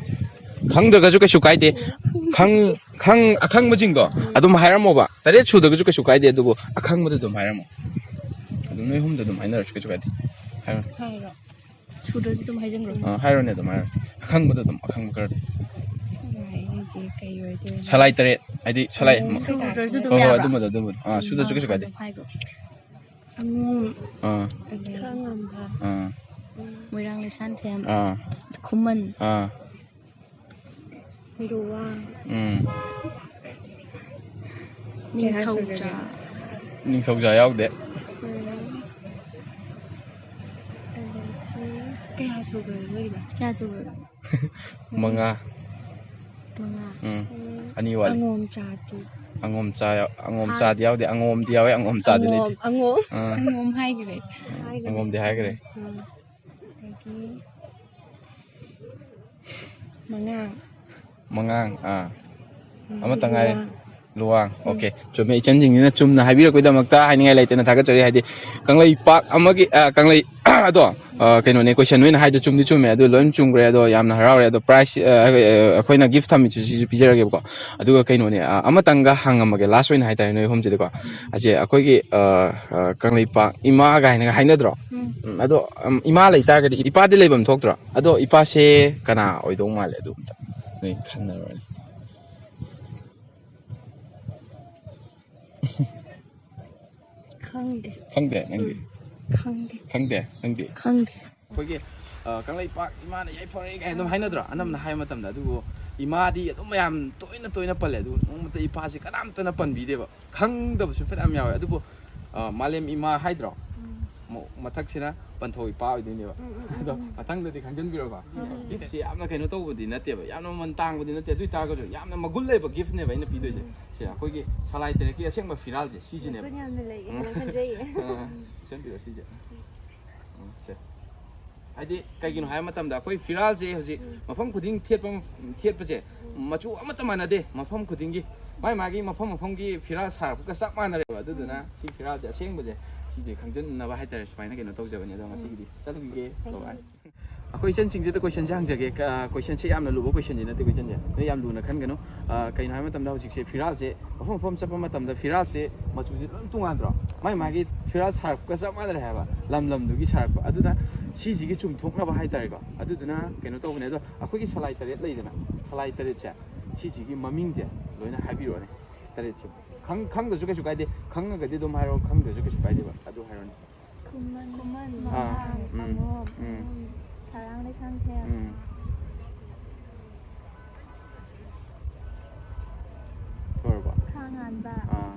ꯈꯪꯗ꯭ꯔꯒꯁꯨ ꯀꯩꯁꯨ ꯀꯥꯏꯗꯦ꯫ ꯈꯪ ꯈꯪ ꯑꯈꯪꯕꯁꯤꯡꯗꯣ ꯑꯗꯨꯝ ꯍꯥꯏꯔꯝꯃꯣꯕ꯫ ꯇꯔꯦꯠ ꯁꯨꯗ꯭ꯔꯒꯁꯨ ꯀꯩꯁꯨ ꯀꯥꯏꯗꯦ, ꯑꯗꯨꯕꯨ ꯑꯈꯪꯕꯗ ꯑꯗꯨꯝ ꯍꯥꯏꯔꯝꯃꯣ꯫ ꯑꯗꯨꯝ ꯅꯣꯏ ꯑꯍꯨꯝꯗ ꯑꯗꯨꯝ ꯍꯥꯏꯅꯔꯁꯨ ꯀꯩꯁꯨ ꯀꯥꯏꯗꯦ꯫ ꯍꯥꯏꯔꯣ꯫ ꯍꯥꯏꯔꯣ꯫ ꯁꯨꯗ꯭ꯔꯁꯨ ꯑꯗꯨꯝ ꯍꯥꯏꯖꯟꯈ꯭ꯔꯣ꯫ ꯑꯥ, ꯍꯥꯏꯔꯣꯅꯦ ꯑꯗꯨꯝ ꯍꯥꯏꯔꯣ꯫ ꯑꯈꯪꯕꯗꯣ ꯑꯗꯨꯝ, ꯑꯈꯪꯕ ꯈꯔꯗꯤ꯫ ꯁꯂꯥꯏ ꯍꯥꯏꯁꯦ ꯀꯩ ꯑꯣꯏꯗꯣꯏꯅꯣ? ꯁꯂꯥꯏ ꯇꯔꯦꯠ ꯍꯥꯏꯗꯤ ꯁꯂꯥꯏ꯫ ꯁꯨꯗ꯭ꯔꯁꯨ ꯑꯗꯨꯝ ꯍꯣꯏ ꯍꯣꯏ, ꯌꯥꯕ? ꯑꯗꯨꯝꯕꯗꯣ ꯑꯗꯨꯝꯕꯗꯣ꯫ ꯑꯥ, ꯁꯨꯗ꯭ꯔꯁꯨ ꯀꯩꯁꯨ ꯀꯥꯏꯗꯦ꯫ ꯍꯥꯏꯒꯣ꯫ ꯑꯉꯣꯝ꯫ ꯑꯥ꯫ ꯑꯗꯩ ꯈꯥꯉꯝꯕ꯫ ꯑꯥ꯫ ꯃꯣꯏꯔꯥꯡ ꯂꯩꯁꯥꯟꯊꯦꯝ꯫ ꯑꯥ꯫ ꯈꯨꯃꯟ꯫ ꯑꯥ꯫ ꯂꯨꯋꯥꯡ꯫ ꯎꯝ꯫ ꯅꯤꯡꯊꯧꯖꯥ꯫ ꯅꯤꯡꯊꯧꯖꯥ ꯌꯥꯎꯗꯦ꯫ ꯀꯌꯥ ꯁꯨꯈ꯭ꯔꯒꯦ ꯃꯣꯏꯒꯤꯗꯣ? ꯀꯌꯥ ꯁꯨꯈ꯭ꯔꯒꯦ? ꯃꯉꯥ꯫ ꯃꯉꯥ꯫ ꯎꯝ꯫ ꯑꯅꯤ ꯋꯥꯠꯂꯤ꯫ ꯑꯉꯣꯝ ꯆꯥꯗꯤ꯫ ꯑꯉꯣꯝ ꯆꯥ ꯌꯥꯎ-, ꯑꯉꯣꯝ ꯍꯥ? ꯆꯥꯗꯤ ꯌꯥꯎꯗꯦ, ꯑꯉꯣꯝꯗꯤ ꯌꯥꯎꯋꯦ, ꯑꯉꯣꯝ ꯆꯥꯗꯤ ꯂꯩꯇꯦ꯫ ꯑꯉꯣꯝ, ꯑꯉꯣꯝ꯫ ꯑꯥ꯫ ꯑꯉꯣꯝ ꯍꯥꯏꯈ꯭ꯔꯦ꯫ ꯑꯉꯣꯝꯗꯤ ꯍꯥꯏꯈ꯭ꯔꯦ꯫ ꯎꯝ꯫ ꯑꯗꯒꯤ ꯃꯉꯥ꯫ ꯃꯉꯥꯡ, ꯑꯥ꯫ ꯎꯝ, ꯑꯃꯇ ꯉꯥꯏꯔꯦ꯫ ꯂꯨꯋꯥꯡ꯫ ꯂꯨꯋꯥꯡ꯫ ꯑꯣꯀꯦ꯫ ꯆꯨꯝꯃꯦ, ꯏꯆꯟꯁꯤꯡꯁꯤꯅ ꯆꯨꯝꯅ ꯍꯥꯏꯕꯤꯔꯛꯄꯒꯤꯗꯃꯛꯇ ꯍꯥꯏꯅꯤꯡꯉꯥꯏ ꯂꯩꯇꯅ ꯊꯥꯒꯠꯆꯔꯤ꯫ ꯍꯥꯏꯗꯤ ꯀꯪꯂꯩꯄꯥꯛ ꯑꯃꯒꯤ, ꯑ, ꯀꯪꯂꯩ-, ꯑꯗꯣ, ꯑ, ꯀꯩꯅꯣꯅꯦ, ꯀꯣꯏꯁꯟ ꯅꯣꯏꯅ ꯍꯥꯏꯗꯣ ꯆꯨꯝꯗꯤ ꯆꯨꯝꯃꯦ, ꯑꯗꯨ ꯂꯣꯏ ꯆꯨꯝꯈ꯭ꯔꯦ꯫ ꯑꯗꯣ ꯌꯥꯝꯅ ꯍꯔꯥꯎꯔꯦ꯫ ꯑꯗꯣ ꯄ꯭ꯔꯥꯏꯖ, ꯑ, ꯑ, ꯑꯩꯈꯣꯏꯅ ꯒꯤꯐ ꯊꯝꯃꯤꯁꯤꯁꯨ ꯄꯤꯖꯔꯒꯦꯕꯀꯣ꯫ ꯑꯗꯨꯒ ꯀꯩꯅꯣꯅꯦ, ꯑ, ꯑꯃꯇꯪꯒ ꯍꯪꯉꯝꯃꯒꯦ, ꯂꯥꯁ ꯑꯣꯏꯅ ꯍꯥꯏꯇꯥꯔꯦ, ꯅꯣꯏ ꯑꯍꯨꯝꯁꯤꯗꯀꯣ꯫ ꯑꯁꯦ ꯑꯩꯈꯣꯏꯒꯤ, ꯑ, ꯑ, ꯀꯪꯂꯩꯄꯥꯛ ꯏꯃꯥ ꯀꯥꯏꯅꯒ ꯍꯥꯏꯅꯗ꯭ꯔꯣ? ꯎꯝ꯫ ꯎꯝ, ꯑꯗꯣ, ꯎꯝ, ꯏꯃꯥ ꯂꯩꯇꯥꯔꯒꯗꯤ ꯏꯄꯥꯗꯤ ꯂꯩꯐꯝ ꯊꯣꯛꯇ꯭ꯔꯣ? ꯑꯗꯣ ꯏꯄꯥꯁꯦ ꯀꯅꯥ ꯑꯣꯏꯗꯧ ꯃꯥꯜꯂꯦ? ꯑꯗꯨ ꯑꯝꯇ ꯅꯣꯏ ꯈꯟꯅꯔꯣꯅꯦ꯫ ꯈꯪꯗꯦ꯫ ꯈꯪꯗꯦ ꯅꯪꯗꯤ? ꯈꯪꯗꯦ꯫ ꯈꯪꯗꯦ ꯅꯪꯗꯤ? ꯈꯪꯗꯦ꯫ ꯑꯩꯈꯣꯏꯒꯤ, ꯑ, ꯀꯪꯂꯩꯄꯥꯛ ꯏꯃꯥꯅ ꯌꯥꯏꯐꯔꯦ ꯀꯥꯏꯅ ꯑꯗꯨꯝ ꯍꯥꯏꯅꯗ꯭ꯔꯣ, ꯑꯅꯝꯕꯅ ꯍꯥꯏꯕ ꯃꯇꯝꯗ? ꯑꯗꯨꯕꯨ ꯏꯃꯥꯗꯤ ꯑꯗꯨꯝ ꯃꯌꯥꯝ ꯇꯣꯏꯅ ꯇꯣꯏꯅ ꯄꯜꯂꯦ, ꯑꯗꯨꯕꯨ ꯅꯣꯡꯃꯇ ꯏꯄꯥꯁꯤ ꯀꯅꯥꯝꯇꯅ ꯄꯟꯕꯤꯗꯦꯕ꯫ ꯈꯪꯗꯕꯁꯨ ꯐꯅꯌꯥꯝ ꯌꯥꯎꯋꯦ꯫ ꯑꯗꯨꯕꯨ ꯑ, ꯃꯥꯂꯦꯝ ꯏꯃꯥ ꯍꯥꯏꯗ꯭ꯔꯣ? ꯎꯝ꯫ ꯃ-, ꯃꯊꯛꯁꯤꯅ ꯄꯟꯊꯧ ꯏꯄꯥ ꯑꯣꯏꯗꯣꯏꯅꯦꯕ꯫ ꯎꯝ, ꯎꯝ, ꯎꯝ, ꯑꯗꯣ ꯎꯝ꯫ ꯃꯊꯪꯗꯗꯤ ꯈꯪꯖꯟꯕꯤꯔꯣꯀꯣ꯫ ꯎꯝ, ꯎꯝ꯫ ꯒꯤꯐꯁꯦ ꯌꯥꯝꯅ ꯀꯩꯅꯣ ꯇꯧꯕꯗꯤ ꯅꯠꯇꯦꯕ, ꯌꯥꯝꯅ ꯃꯃꯜ ꯇꯥꯡꯕꯗꯤ ꯅꯠꯇꯦ꯫ ꯑꯗꯨ ꯑꯣꯏꯇꯥꯔꯒꯁꯨ ꯌꯥꯝꯅ ꯃꯒꯨꯟ ꯂꯩꯕ ꯒꯤꯐꯅꯦꯕ ꯑꯩꯅ ꯄꯤꯗꯣꯏꯁꯦ꯫ ꯎꯝ꯫ ꯁꯦ, ꯑꯩꯈꯣꯏꯒꯤ ꯁꯂꯥꯏ ꯇꯔꯦꯠꯀꯤ ꯑꯁꯦꯡꯕ ꯐꯤꯔꯥꯜꯁꯦ ꯁꯤꯁꯤꯅꯦꯕ꯫ ꯃꯒꯨꯟ ꯌꯥꯝꯅ ꯂꯩ ꯎꯝ꯫ ꯍꯥꯏꯅ ꯈꯟꯖꯩꯌꯦ꯫ ꯑ, ꯄꯤꯁꯟꯕꯤꯔꯣ ꯁꯤꯁꯦ꯫ ꯎꯝ, ꯁꯦ꯫ ꯍꯥꯏꯗꯤ ꯀꯩꯒꯤꯅꯣ ꯍꯥꯏꯕ ꯃꯇꯝꯗ ꯑꯩꯈꯣꯏ ꯐꯤꯔꯥꯜꯁꯦ ꯍꯧꯖꯤꯛ ꯎꯝ꯫ ꯃꯐꯝ ꯈꯨꯗꯤꯡ ꯊꯦꯠꯄ, ꯊꯦꯠꯄꯁꯦ ꯎꯝ꯫ ꯃꯆꯨ ꯑꯃꯠꯇ ꯃꯥꯟꯅꯗꯦ꯫ ꯃꯐꯝ ꯈꯨꯗꯤꯡꯒꯤ ꯃꯥꯏ ꯃꯥꯒꯤ ꯃꯐꯝ ꯃꯐꯝꯒꯤ ꯐꯤꯔꯥꯜ ꯁꯥꯔꯛꯄꯒ ꯆꯞ ꯃꯥꯟꯅꯔꯦꯕ꯫ ꯑꯗꯨꯗꯨꯅ ꯎꯝ꯫ ꯁꯤ ꯐꯤꯔꯥꯜꯁꯦ ꯑꯁꯦꯡꯕꯁꯦ ꯁꯤꯁꯦ ꯈꯪꯖꯟꯅꯕ ꯍꯥꯏꯇꯥꯔꯦ, ꯁꯨꯃꯥꯏꯅ ꯀꯩꯅꯣ ꯇꯧꯖꯕꯅꯤ꯫ ꯑꯗꯣ ꯎꯝ꯫ ꯉꯁꯤꯒꯤꯗꯤ ꯆꯠꯂꯨꯈꯤꯒꯦ꯫ Thank you꯫ Bye bye꯫ ꯑꯩꯈꯣꯏ ꯏꯆꯟꯁꯤꯡꯁꯤꯗ questionꯁꯦ ꯍꯪꯖꯒꯦ꯫ ꯀ-, questionꯁꯦ ꯌꯥꯝꯅ ꯂꯨꯕ questionꯗꯤ ꯅꯠꯇꯦ꯫ Questionꯁꯦ ꯅꯣꯏ ꯌꯥꯝ ꯂꯨꯅ ꯈꯟꯒꯅꯨ꯫ ꯑ, ꯀꯩꯅꯣ ꯍꯥꯏꯕ ꯃꯇꯝꯗ ꯍꯧꯖꯤꯛꯁꯦ ꯐꯤꯔꯥꯜꯁꯦ ꯃꯐꯝ ꯃꯐꯝ ꯆꯠꯄ ꯃꯇꯝꯗ ꯐꯤꯔꯥꯜꯁꯦ ꯃꯆꯨꯁꯦ ꯂꯣꯏ ꯇꯣꯉꯥꯟꯗ꯭ꯔꯣ? ꯃꯥꯏ ꯃꯥꯒꯤ ꯐꯤꯔꯥꯜ ꯁꯥꯔꯛꯄꯒ ꯆꯞ ꯃꯥꯟꯅꯔꯦ ꯍꯥꯏꯕ, ꯂꯝ ꯂꯝꯗꯨꯒꯤ ꯁꯥꯔꯛꯄ꯫ ꯑꯗꯨꯅ ꯁꯤꯁꯤꯒꯤ ꯆꯨꯝꯊꯣꯛꯅꯕ ꯍꯥꯏꯇꯥꯔꯦꯀꯣ꯫ ꯑꯗꯨꯗꯨꯅ ꯀꯩꯅꯣ ꯇꯧꯕꯅꯦ꯫ ꯑꯗꯣ ꯑꯩꯈꯣꯏꯒꯤ ꯁꯂꯥꯏ ꯇꯔꯦꯠ ꯂꯩꯗꯅ, ꯁꯂꯥꯏ ꯇꯔꯦꯠꯁꯦ ꯁꯤꯁꯤꯒꯤ ꯃꯃꯤꯡꯁꯦ ꯂꯣꯏꯅ ꯍꯥꯏꯕꯤꯔꯛꯑꯣꯅꯦ꯫ ꯇꯔꯦꯠꯁꯦ ꯈꯪ-, ꯈꯪꯗ꯭ꯔꯁꯨ ꯀꯩꯁꯨ ꯀꯥꯏꯗꯦ꯫ ꯈꯪꯉꯒꯗꯤ ꯑꯗꯨꯝ ꯍꯥꯏꯔꯣ, ꯈꯪꯗ꯭ꯔꯁꯨ ꯀꯩꯁꯨ ꯀꯥꯏꯗꯦꯕ꯫ ꯑꯗꯨ ꯍꯥꯏꯔꯣꯅꯦ꯫ ꯈꯨꯃꯟ, ꯈꯨꯃꯟ, ꯑꯥ, ꯃꯉꯥꯡ, ꯎꯝ, ꯑꯉꯣꯝ, ꯎꯝ, ꯁꯂꯥꯡ ꯂꯩꯁꯥꯡꯊꯦꯝ꯫ ꯎꯝ꯫ ꯂꯣꯏꯔꯕꯣ? ꯈꯥ ꯉꯥꯟꯕ꯫ ꯑꯥ꯫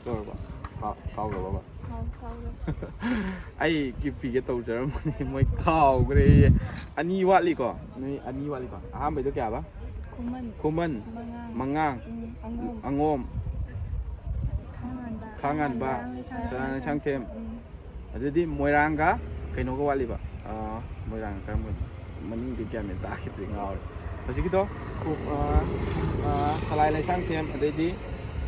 ꯂꯣꯏꯔꯕꯣ? ꯀꯥꯎ-, ꯀꯥꯎꯈ꯭ꯔꯕꯕ? ꯀꯥꯎ-, ꯀꯥꯎꯈ꯭ꯔꯦ꯫ ꯑꯩ ꯀꯤꯄꯤꯒꯦ ꯇꯧꯖꯔꯝꯕꯅꯤ, ꯃꯣꯏ ꯀꯥꯎꯈ꯭ꯔꯦꯌꯦ꯫ ꯑꯅꯤ ꯋꯥꯠꯂꯤꯀꯣ? ꯅꯣꯏ ꯑꯅꯤ ꯋꯥꯠꯂꯤꯀꯣ? ꯑꯍꯥꯟꯕꯩꯗꯣ ꯀꯌꯥꯕ? ꯈꯨꯃꯟ꯫ ꯈꯨꯃꯟ꯫ ꯃꯉꯥꯡ꯫ ꯃꯉꯥꯡ꯫ ꯎꯝ, ꯑꯉꯣꯝ꯫ ꯑꯉꯣꯝ꯫ ꯈꯥꯉꯥꯟꯕ꯫ ꯈꯥꯉꯥꯟꯕ꯫ ꯁꯂꯥꯡ ꯂꯩꯁꯥꯡꯊꯦꯝ꯫ ꯁꯂꯥꯡ ꯂꯩꯁꯥꯡꯊꯦꯝ꯫ ꯎꯝ꯫ ꯑꯗꯨꯗꯤ ꯃꯣꯏꯔꯥꯡꯒ ꯀꯩꯅꯣꯒ ꯋꯥꯠꯂꯤꯕ? ꯑꯥ, ꯃꯣꯏꯔꯥꯡ ꯀꯔꯝꯕꯅꯣ? ꯃꯃꯤꯡꯗꯤ ꯒ꯭ꯌꯥꯟ ꯃꯦꯟ ꯇꯥꯈꯤꯗ꯭ꯔꯦ, ꯉꯥꯎꯔꯦ꯫ ꯍꯧꯖꯤꯛꯀꯤꯗꯣ ꯈꯨ-, ꯑꯥ, ꯑꯥ, ꯁꯂꯥꯏ ꯂꯩꯁꯥꯡꯊꯦꯝ, ꯑꯗꯩꯗꯤ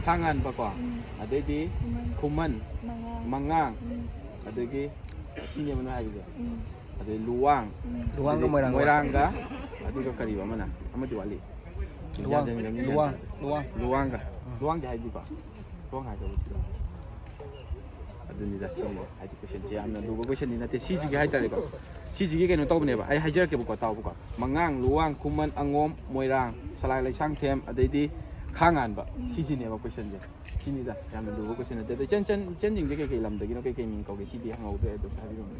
ꯈꯥꯉꯥꯟꯕꯀꯣ, ꯎꯝ꯫ ꯑꯗꯩꯗꯤ ꯈꯨꯃꯟ꯫ ꯈꯨꯃꯟ, ꯃꯉꯥꯡ꯫ ꯃꯉꯥꯡ, ꯎꯝ꯫ ꯑꯗꯒꯤ ꯁꯤꯅꯦꯕ ꯅꯪ ꯍꯥꯏꯒꯤꯗꯣ? ꯎꯝ꯫ ꯑꯗꯩ ꯂꯨꯋꯥꯡ, ꯂꯨꯋꯥꯡꯒ ꯑꯗꯩꯗꯤ ꯃꯣꯏꯔꯥꯡꯒ꯫ ꯃꯣꯏꯔꯥꯡꯒ, ꯑꯗꯨꯒ ꯀꯔꯤꯕ ꯑꯃꯅ? ꯑꯃꯗꯤ ꯋꯥꯠꯂꯤ꯫ ꯂꯨꯋꯥꯡ, ꯒ꯭ꯌꯥꯟ ꯃꯦꯟ ꯂꯨꯋꯥꯡ, ꯇꯥꯗꯦ꯫ ꯂꯨꯋꯥꯡ꯫ ꯂꯨꯋꯥꯡꯒ꯫ ꯑꯥ꯫ ꯂꯨꯋꯥꯡꯒꯤ ꯍꯥꯏꯗꯤꯀꯣ? ꯂꯨꯋꯥꯡ ꯍꯥꯏꯗꯧꯕ꯫ ꯑꯗꯨꯅꯤꯗ, ꯁꯤꯅꯤ꯫ ꯍꯥꯏꯗꯤ questionꯁꯦ ꯌꯥꯝꯅ ꯂꯨꯕ questionꯗꯤ ꯅꯠꯇꯦ꯫ ꯁꯤꯁꯤꯒꯤ ꯍꯥꯏꯇꯥꯔꯦꯀꯣ꯫ ꯁꯤꯁꯤꯒꯤ ꯀꯩꯅꯣ ꯇꯧꯕꯅꯦꯕ꯫ ꯑꯩ ꯍꯥꯏꯖꯔꯛꯀꯦꯕꯀꯣ, ꯇꯥꯎꯕꯀꯣ꯫ ꯃꯉꯥꯡ, ꯂꯨꯋꯥꯡ, ꯈꯨꯃꯟ, ꯑꯉꯣꯝ, ꯃꯣꯏꯔꯥꯡ, ꯁꯂꯥꯏ ꯂꯩꯁꯥꯡꯊꯦꯝ, ꯑꯗꯩꯗꯤ ꯈꯥꯉꯥꯟꯕ꯫ ꯎꯝ꯫ ꯁꯤꯁꯤꯅꯦꯕ questionꯁꯦ꯫ ꯁꯤꯅꯤꯗ, ꯌꯥꯝꯅ ꯂꯨꯕ question ꯅꯠꯇꯦ꯫ ꯑꯗꯣ ꯏꯆꯟ, ꯏꯆꯟ, ꯏꯆꯟꯁꯤꯡꯁꯦ ꯀꯩꯀꯩ ꯂꯝꯗꯒꯤꯅꯣ, ꯀꯩꯀꯩ ꯃꯤꯡ ꯀꯧꯒꯦ? ꯁꯤꯗꯤ ꯍꯪꯍꯧꯗ꯭ꯔꯦ, ꯑꯗꯨꯝ ꯍꯥꯏꯕꯤꯔꯝꯃꯣ꯫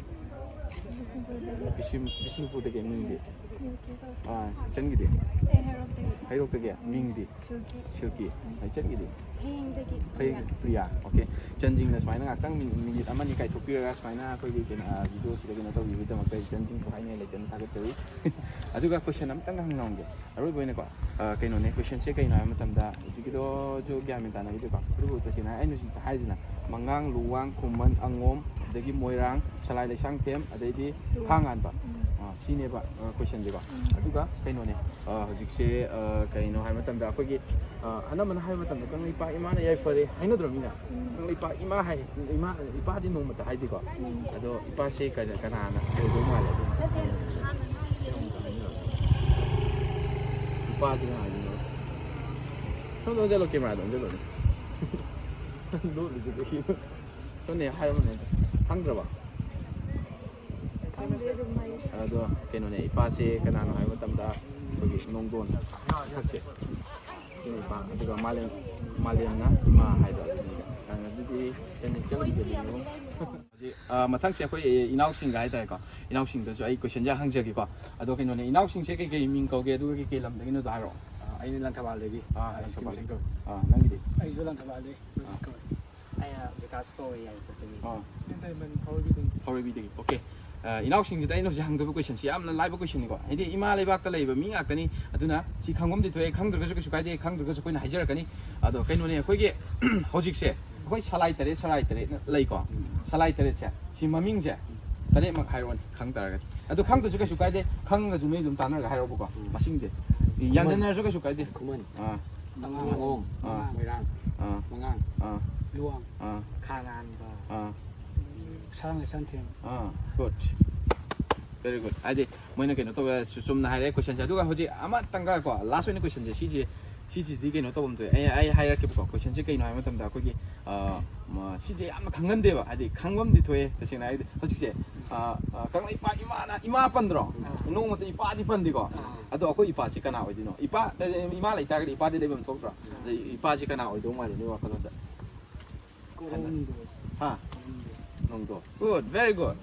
ꯕꯤꯁꯅꯨꯄꯨꯔꯗꯒꯤ꯫ ꯕꯤꯁꯅꯨ-, ꯕꯤꯁꯅꯨꯄꯨꯔꯗꯒꯤ꯫ ꯃꯤꯡꯗꯤ? ꯑꯥ, ꯏꯆꯟꯒꯤꯗꯤ? ꯑꯩ ꯍꯩꯔꯣꯛꯇꯒꯤ꯫ ꯍꯩꯔꯣꯛꯇꯒꯤ? ꯃꯤꯡꯗꯤ? ꯁꯤꯜꯀꯤ꯫ ꯁꯤꯜꯀꯤ꯫ ꯎꯝ꯫ ꯏꯆꯟꯒꯤꯗꯤ? ꯐꯌꯦꯡꯗꯒꯤ꯫ ꯐꯌꯦꯡ ꯄ꯭ꯔꯤꯌꯥ꯫ ꯄ꯭ꯔꯤꯌꯥ꯫ ꯑꯣꯀꯦ꯫ ꯏꯆꯟꯁꯤꯡꯅ ꯁꯨꯃꯥꯏꯅ ꯉꯥꯛꯇꯪ ꯃꯤꯅꯤꯠ ꯑꯃꯅꯤ ꯀꯥꯏꯊꯣꯛꯄꯤꯔꯒ ꯁꯨꯃꯥꯏꯅ ꯑꯩꯈꯣꯏꯒꯤ ꯀꯩꯅꯣ, ꯑꯥ, ꯚꯤꯗꯤꯑꯣꯁꯤꯗ ꯀꯩꯅꯣ ꯇꯧꯕꯤꯕꯒꯤꯗꯃꯛꯇ ꯏꯆꯟꯁꯤꯡꯕꯨ ꯍꯥꯏꯅꯤꯡꯉꯥꯏ ꯂꯩꯇꯅ ꯊꯥꯒꯠꯆꯔꯤ꯫ ꯑꯗꯨꯒ ꯀꯣꯏꯁꯟ ꯑꯝꯇꯪꯒ ꯍꯪꯅꯔꯝꯒꯦ꯫ ꯑꯔꯣꯏꯕ ꯑꯣꯏꯅꯀꯣ, ꯑꯥ, ꯀꯩꯅꯣꯅꯦ, ꯀꯣꯏꯁꯟꯁꯦ ꯀꯩꯅꯣ ꯍꯥꯏꯕ ꯃꯇꯝꯗ, ꯍꯧꯖꯤꯛꯀꯤꯗꯣꯁꯨ ꯒ꯭ꯌꯥꯟ ꯃꯦꯟ ꯇꯥꯅꯈꯤꯗꯦꯀꯣ꯫ ꯑꯗꯨꯕꯨ ꯇꯁꯦꯡꯅ ꯑꯩꯅ ꯍꯧꯖꯤꯛ ꯍꯥꯏꯔꯤꯁꯤꯅ ꯃꯉꯥꯡ, ꯂꯨꯋꯥꯡ, ꯈꯨꯃꯟ, ꯑꯉꯣꯝ, ꯑꯗꯒꯤ ꯃꯣꯏꯔꯥꯡ, ꯁꯂꯥꯏ, ꯂꯩꯁꯥꯡꯊꯦꯝ, ꯑꯗꯩꯗꯤ ꯊꯥꯡꯉꯥꯟꯕ꯫ ꯎꯝ꯫ ꯑꯥ, ꯁꯤꯅꯦꯕ, ꯑꯥ, ꯀꯣꯏꯁꯟꯁꯦꯀꯣ꯫ ꯎꯝ꯫ ꯑꯗꯨꯒ ꯀꯩꯅꯣꯅꯦ, ꯑꯥ, ꯍꯧꯖꯤꯛꯁꯦ, ꯑꯥ, ꯀꯩꯅꯣ ꯍꯥꯏꯕ ꯃꯇꯝꯗ ꯑꯩꯈꯣꯏꯒꯤ, ꯑꯥ, ꯑꯅꯝꯕꯅ ꯍꯥꯏꯕ ꯃꯇꯝꯗ ꯀꯪꯂꯩꯄꯥꯛ ꯏꯃꯥꯅ ꯌꯥꯏꯐꯔꯦ ꯍꯥꯏꯅꯗ꯭ꯔꯣ ꯃꯤꯅ? ꯎꯝ꯫ ꯀꯪꯂꯩꯄꯥꯛ ꯏꯃꯥ ꯍꯥꯏ, ꯏꯃꯥ, ꯏꯄꯥꯗꯤ ꯅꯣꯡꯃꯇ ꯍꯥꯏꯗꯦꯀꯣ꯫ ꯎꯝ꯫ ꯑꯗꯣ ꯏꯄꯥꯁꯦ ꯀꯅꯥ-, ꯀꯅꯥꯅ ꯑꯣꯏꯗꯧ ꯃꯥꯜꯂꯦ ꯑꯗꯨꯝ? ꯅꯠꯇꯦ, ꯍꯥꯟꯅ ꯍꯥꯏꯒꯦ꯫ ꯏꯄꯥꯁꯦ ꯀꯅꯥꯅꯣ? ꯁꯣꯝꯗ ꯑꯣꯟꯁꯤꯜꯂꯣ, ꯀꯦꯃꯦꯔꯥꯗ ꯑꯣꯟꯁꯤꯜꯂꯣꯅꯦ꯫ ꯂꯣꯠꯂꯤꯗꯨ ꯀꯩꯒꯤꯅꯣ? ꯁꯣꯝꯅꯦ, ꯍꯥꯏꯔꯝꯃꯅꯦ꯫ ꯈꯪꯗ꯭ꯔꯕ? ꯈꯪꯗꯦ, ꯑꯗꯨꯝ ꯍꯥꯏꯌꯨ꯫ ꯑꯗꯣ ꯀꯩꯅꯣꯅꯦ, ꯏꯄꯥꯁꯦ ꯀꯅꯥꯅꯣ ꯍꯥꯏꯕ ꯃꯇꯝꯗ ꯑꯩꯈꯣꯏꯒꯤ ꯅꯣꯡꯗꯣꯟ ꯁꯛꯁꯦ꯫ ꯁꯤꯅ ꯏꯄꯥ, ꯑꯗꯨꯒ ꯃꯥꯂꯦꯝ, ꯃꯥꯂꯦꯝꯅ ꯏꯃꯥ ꯍꯥꯏꯗꯣ ꯑꯗꯨꯅꯤꯗ꯫ ꯑꯗꯨꯗꯤ ꯀꯩꯅꯣ, ꯏꯆꯟꯒꯤꯗꯤ ꯑꯗꯨꯝ ꯌꯦꯡꯉꯣ꯫ ꯍꯧꯖꯤꯛ, ꯑ, ꯃꯊꯪꯁꯦ ꯑꯩꯈꯣꯏ ꯏꯅꯥꯎꯁꯤꯡꯒ ꯍꯥꯏꯇꯥꯔꯦꯀꯣ, ꯏꯅꯥꯎꯁꯤꯡꯗꯁꯨ ꯑꯩ ꯀꯣꯏꯁꯟꯁꯦ ꯍꯪꯖꯒꯦꯀꯣ꯫ ꯑꯗꯣ ꯀꯩꯅꯣꯅꯦ, ꯏꯅꯥꯎꯁꯤꯡꯁꯦ ꯀꯩꯀꯩ ꯃꯤꯡ ꯀꯧꯒꯦ, ꯑꯗꯨꯒ ꯀꯩꯀꯩ ꯂꯝꯗꯒꯤꯅꯣꯗꯣ ꯍꯥꯏꯔꯛꯑꯣ꯫ ꯑ, ꯑꯩꯅ ꯂꯪꯊꯕꯥꯜꯗꯒꯤ꯫ ꯑꯥ, ꯂꯪꯊꯕꯥꯜ꯫ ꯑꯥ, ꯅꯪꯒꯤꯗꯤ? ꯑꯩꯁꯨ ꯂꯪꯊꯕꯥꯜꯗꯒꯤ꯫ ꯑꯥ꯫ ꯑꯩꯅ ꯕꯤꯀꯥꯁ ꯀꯧꯋꯦ, ꯌꯥꯏꯔꯤꯄꯣꯛꯇꯒꯤ꯫ ꯑꯥ꯫ ꯑꯩꯅ ꯗꯥꯏꯃꯟ ꯐꯥꯎꯔꯕꯤꯗꯒꯤ꯫ ꯐꯥꯎꯔꯕꯤꯗꯒꯤ꯫ ꯑꯣꯀꯦ꯫ ꯑ, ꯏꯅꯥꯎꯁꯤꯡꯁꯤꯗ ꯑꯩꯅ ꯍꯧꯖꯤꯛ ꯍꯪꯗꯕ ꯀꯣꯏꯁꯟꯁꯤ ꯌꯥꯝꯅ ꯂꯥꯏꯕ ꯀꯣꯏꯁꯟꯅꯤꯀꯣ꯫ ꯍꯥꯏꯗꯤ ꯏꯃꯥ ꯂꯩꯕꯥꯛꯇ ꯂꯩꯕ ꯃꯤ ꯉꯥꯛꯇꯅꯤ꯫ ꯑꯗꯨꯅ ꯁꯤ ꯈꯪꯐꯝꯗꯤ ꯊꯣꯛꯑꯦ, ꯈꯪꯗ꯭ꯔꯒꯁꯨ ꯀꯩꯁꯨ ꯀꯥꯏꯗꯦ, ꯈꯪꯗ꯭ꯔꯒꯁꯨ ꯑꯩꯈꯣꯏꯅ ꯍꯥꯏꯖꯔꯛꯀꯅꯤ꯫ ꯑꯗꯣ ꯀꯩꯅꯣꯅꯦ, ꯑꯩꯈꯣꯏꯒꯤ ꯍꯧꯖꯤꯛꯁꯦ ꯑꯩꯈꯣꯏ ꯁꯂꯥꯏ ꯇꯔꯦꯠ, ꯁꯂꯥꯏ ꯇꯔꯦꯠꯅ ꯂꯩꯀꯣ꯫ ꯎꯝ꯫ ꯁꯂꯥꯏ ꯇꯔꯦꯠꯁꯦ, ꯁꯤ ꯃꯃꯤꯡꯁꯦ ꯇꯔꯦꯠꯃꯛ ꯍꯥꯏꯔꯛꯑꯣꯅꯦ, ꯈꯪ ꯇꯥꯔꯒꯗꯤ꯫ ꯑꯗꯨ ꯈꯪꯗ꯭ꯔꯁꯨ ꯀꯩꯁꯨ ꯀꯥꯏꯗꯦ, ꯈꯪꯉꯒꯁꯨ ꯅꯣꯏ ꯑꯗꯨꯝ ꯇꯥꯟꯅꯔꯒ ꯍꯥꯏꯔꯛꯑꯣꯕꯀꯣ, ꯎꯝ꯫ ꯃꯁꯤꯡꯁꯦ꯫ ꯌꯥꯟꯁꯤꯟꯅꯔꯁꯨ ꯀꯩꯁꯨ ꯀꯥꯏꯗꯦ꯫ ꯈꯨꯃꯟ꯫ ꯑꯥ꯫ ꯑꯉꯣꯝ꯫ ꯑꯥ꯫ ꯃꯣꯏꯔꯥꯡ꯫ ꯑꯥ꯫ ꯃꯉꯥꯡ꯫ ꯑꯥ꯫ ꯂꯨꯋꯥꯡ꯫ ꯑꯥ꯫ ꯈꯥꯉꯥꯟꯕ꯫ ꯑꯥ꯫ ꯁꯥꯡ ꯂꯩꯁꯥꯟꯊꯦꯝ꯫ ꯑꯥ, good꯫ Very good꯫ ꯍꯥꯏꯗꯤ ꯃꯣꯏꯅ ꯀꯩꯅꯣ ꯇꯧꯕ ꯆꯨ-, ꯆꯨꯝꯅ ꯍꯥꯏꯔꯛꯑꯦ ꯀꯣꯏꯁꯟꯁꯦ꯫ ꯑꯗꯨꯒ ꯍꯧꯖꯤꯛ ꯑꯃꯇꯪꯒ ꯀꯣ, ꯂꯥꯁ ꯑꯣꯏꯅ ꯀꯣꯏꯁꯟꯁꯦ ꯁꯤꯁꯦ, ꯁꯤꯁꯤꯗꯤ ꯀꯩꯅꯣ ꯇꯧꯐꯝ ꯊꯣꯛꯑꯦ꯫ ꯑꯩ, ꯑꯩ ꯍꯥꯏꯔꯛꯀꯦꯕꯀꯣ, ꯀꯣꯏꯁꯟꯁꯦ ꯀꯩꯅꯣ ꯍꯥꯏꯕ ꯃꯇꯝꯗ ꯑꯩꯈꯣꯏꯒꯤ, ꯑ, ꯃ-, ꯁꯤꯁꯦ ꯌꯥꯝꯅ ꯈꯪꯒꯟꯗꯦꯕ, ꯍꯥꯏꯗꯤ ꯈꯪꯐꯝꯗꯤ ꯊꯣꯛꯑꯦ ꯇꯁꯦꯡꯅ ꯍꯥꯏꯔꯗꯤ꯫ ꯍꯧꯖꯤꯛꯁꯦ, ꯑ, ꯑ, ꯀꯪꯂꯩꯄꯥꯛ ꯏꯃꯥꯅ, ꯏꯃꯥ ꯄꯟꯗ꯭ꯔꯣ? ꯑꯥ꯫ ꯅꯣꯡꯃꯇ ꯏꯄꯥꯗꯤ ꯄꯟꯗꯦꯀꯣ꯫ ꯑꯥ꯫ ꯑꯗꯣ ꯑꯩꯈꯣꯏ ꯏꯄꯥꯁꯤ ꯀꯅꯥ ꯑꯣꯏꯗꯣꯏꯅꯣ? ꯏꯄꯥ, ꯏꯃꯥ ꯂꯩꯇꯥꯔꯒꯗꯤ ꯏꯄꯥꯗꯤ ꯂꯩꯐꯝ ꯊꯣꯛꯇ꯭ꯔꯣ? ꯑꯥ꯫ ꯑꯗꯩ ꯏꯄꯥꯁꯤ ꯀꯅꯥ ꯑꯣꯏꯗꯧ ꯃꯥꯜꯂꯤ ꯅꯣꯏ ꯋꯥꯈꯜꯂꯣꯟꯗ? ꯀꯣꯔꯣꯝꯗꯣ꯫ ꯍꯥ? ꯀꯣꯔꯣꯝꯗꯣ꯫ ꯅꯣꯡꯗꯣ꯫ Good, very good꯫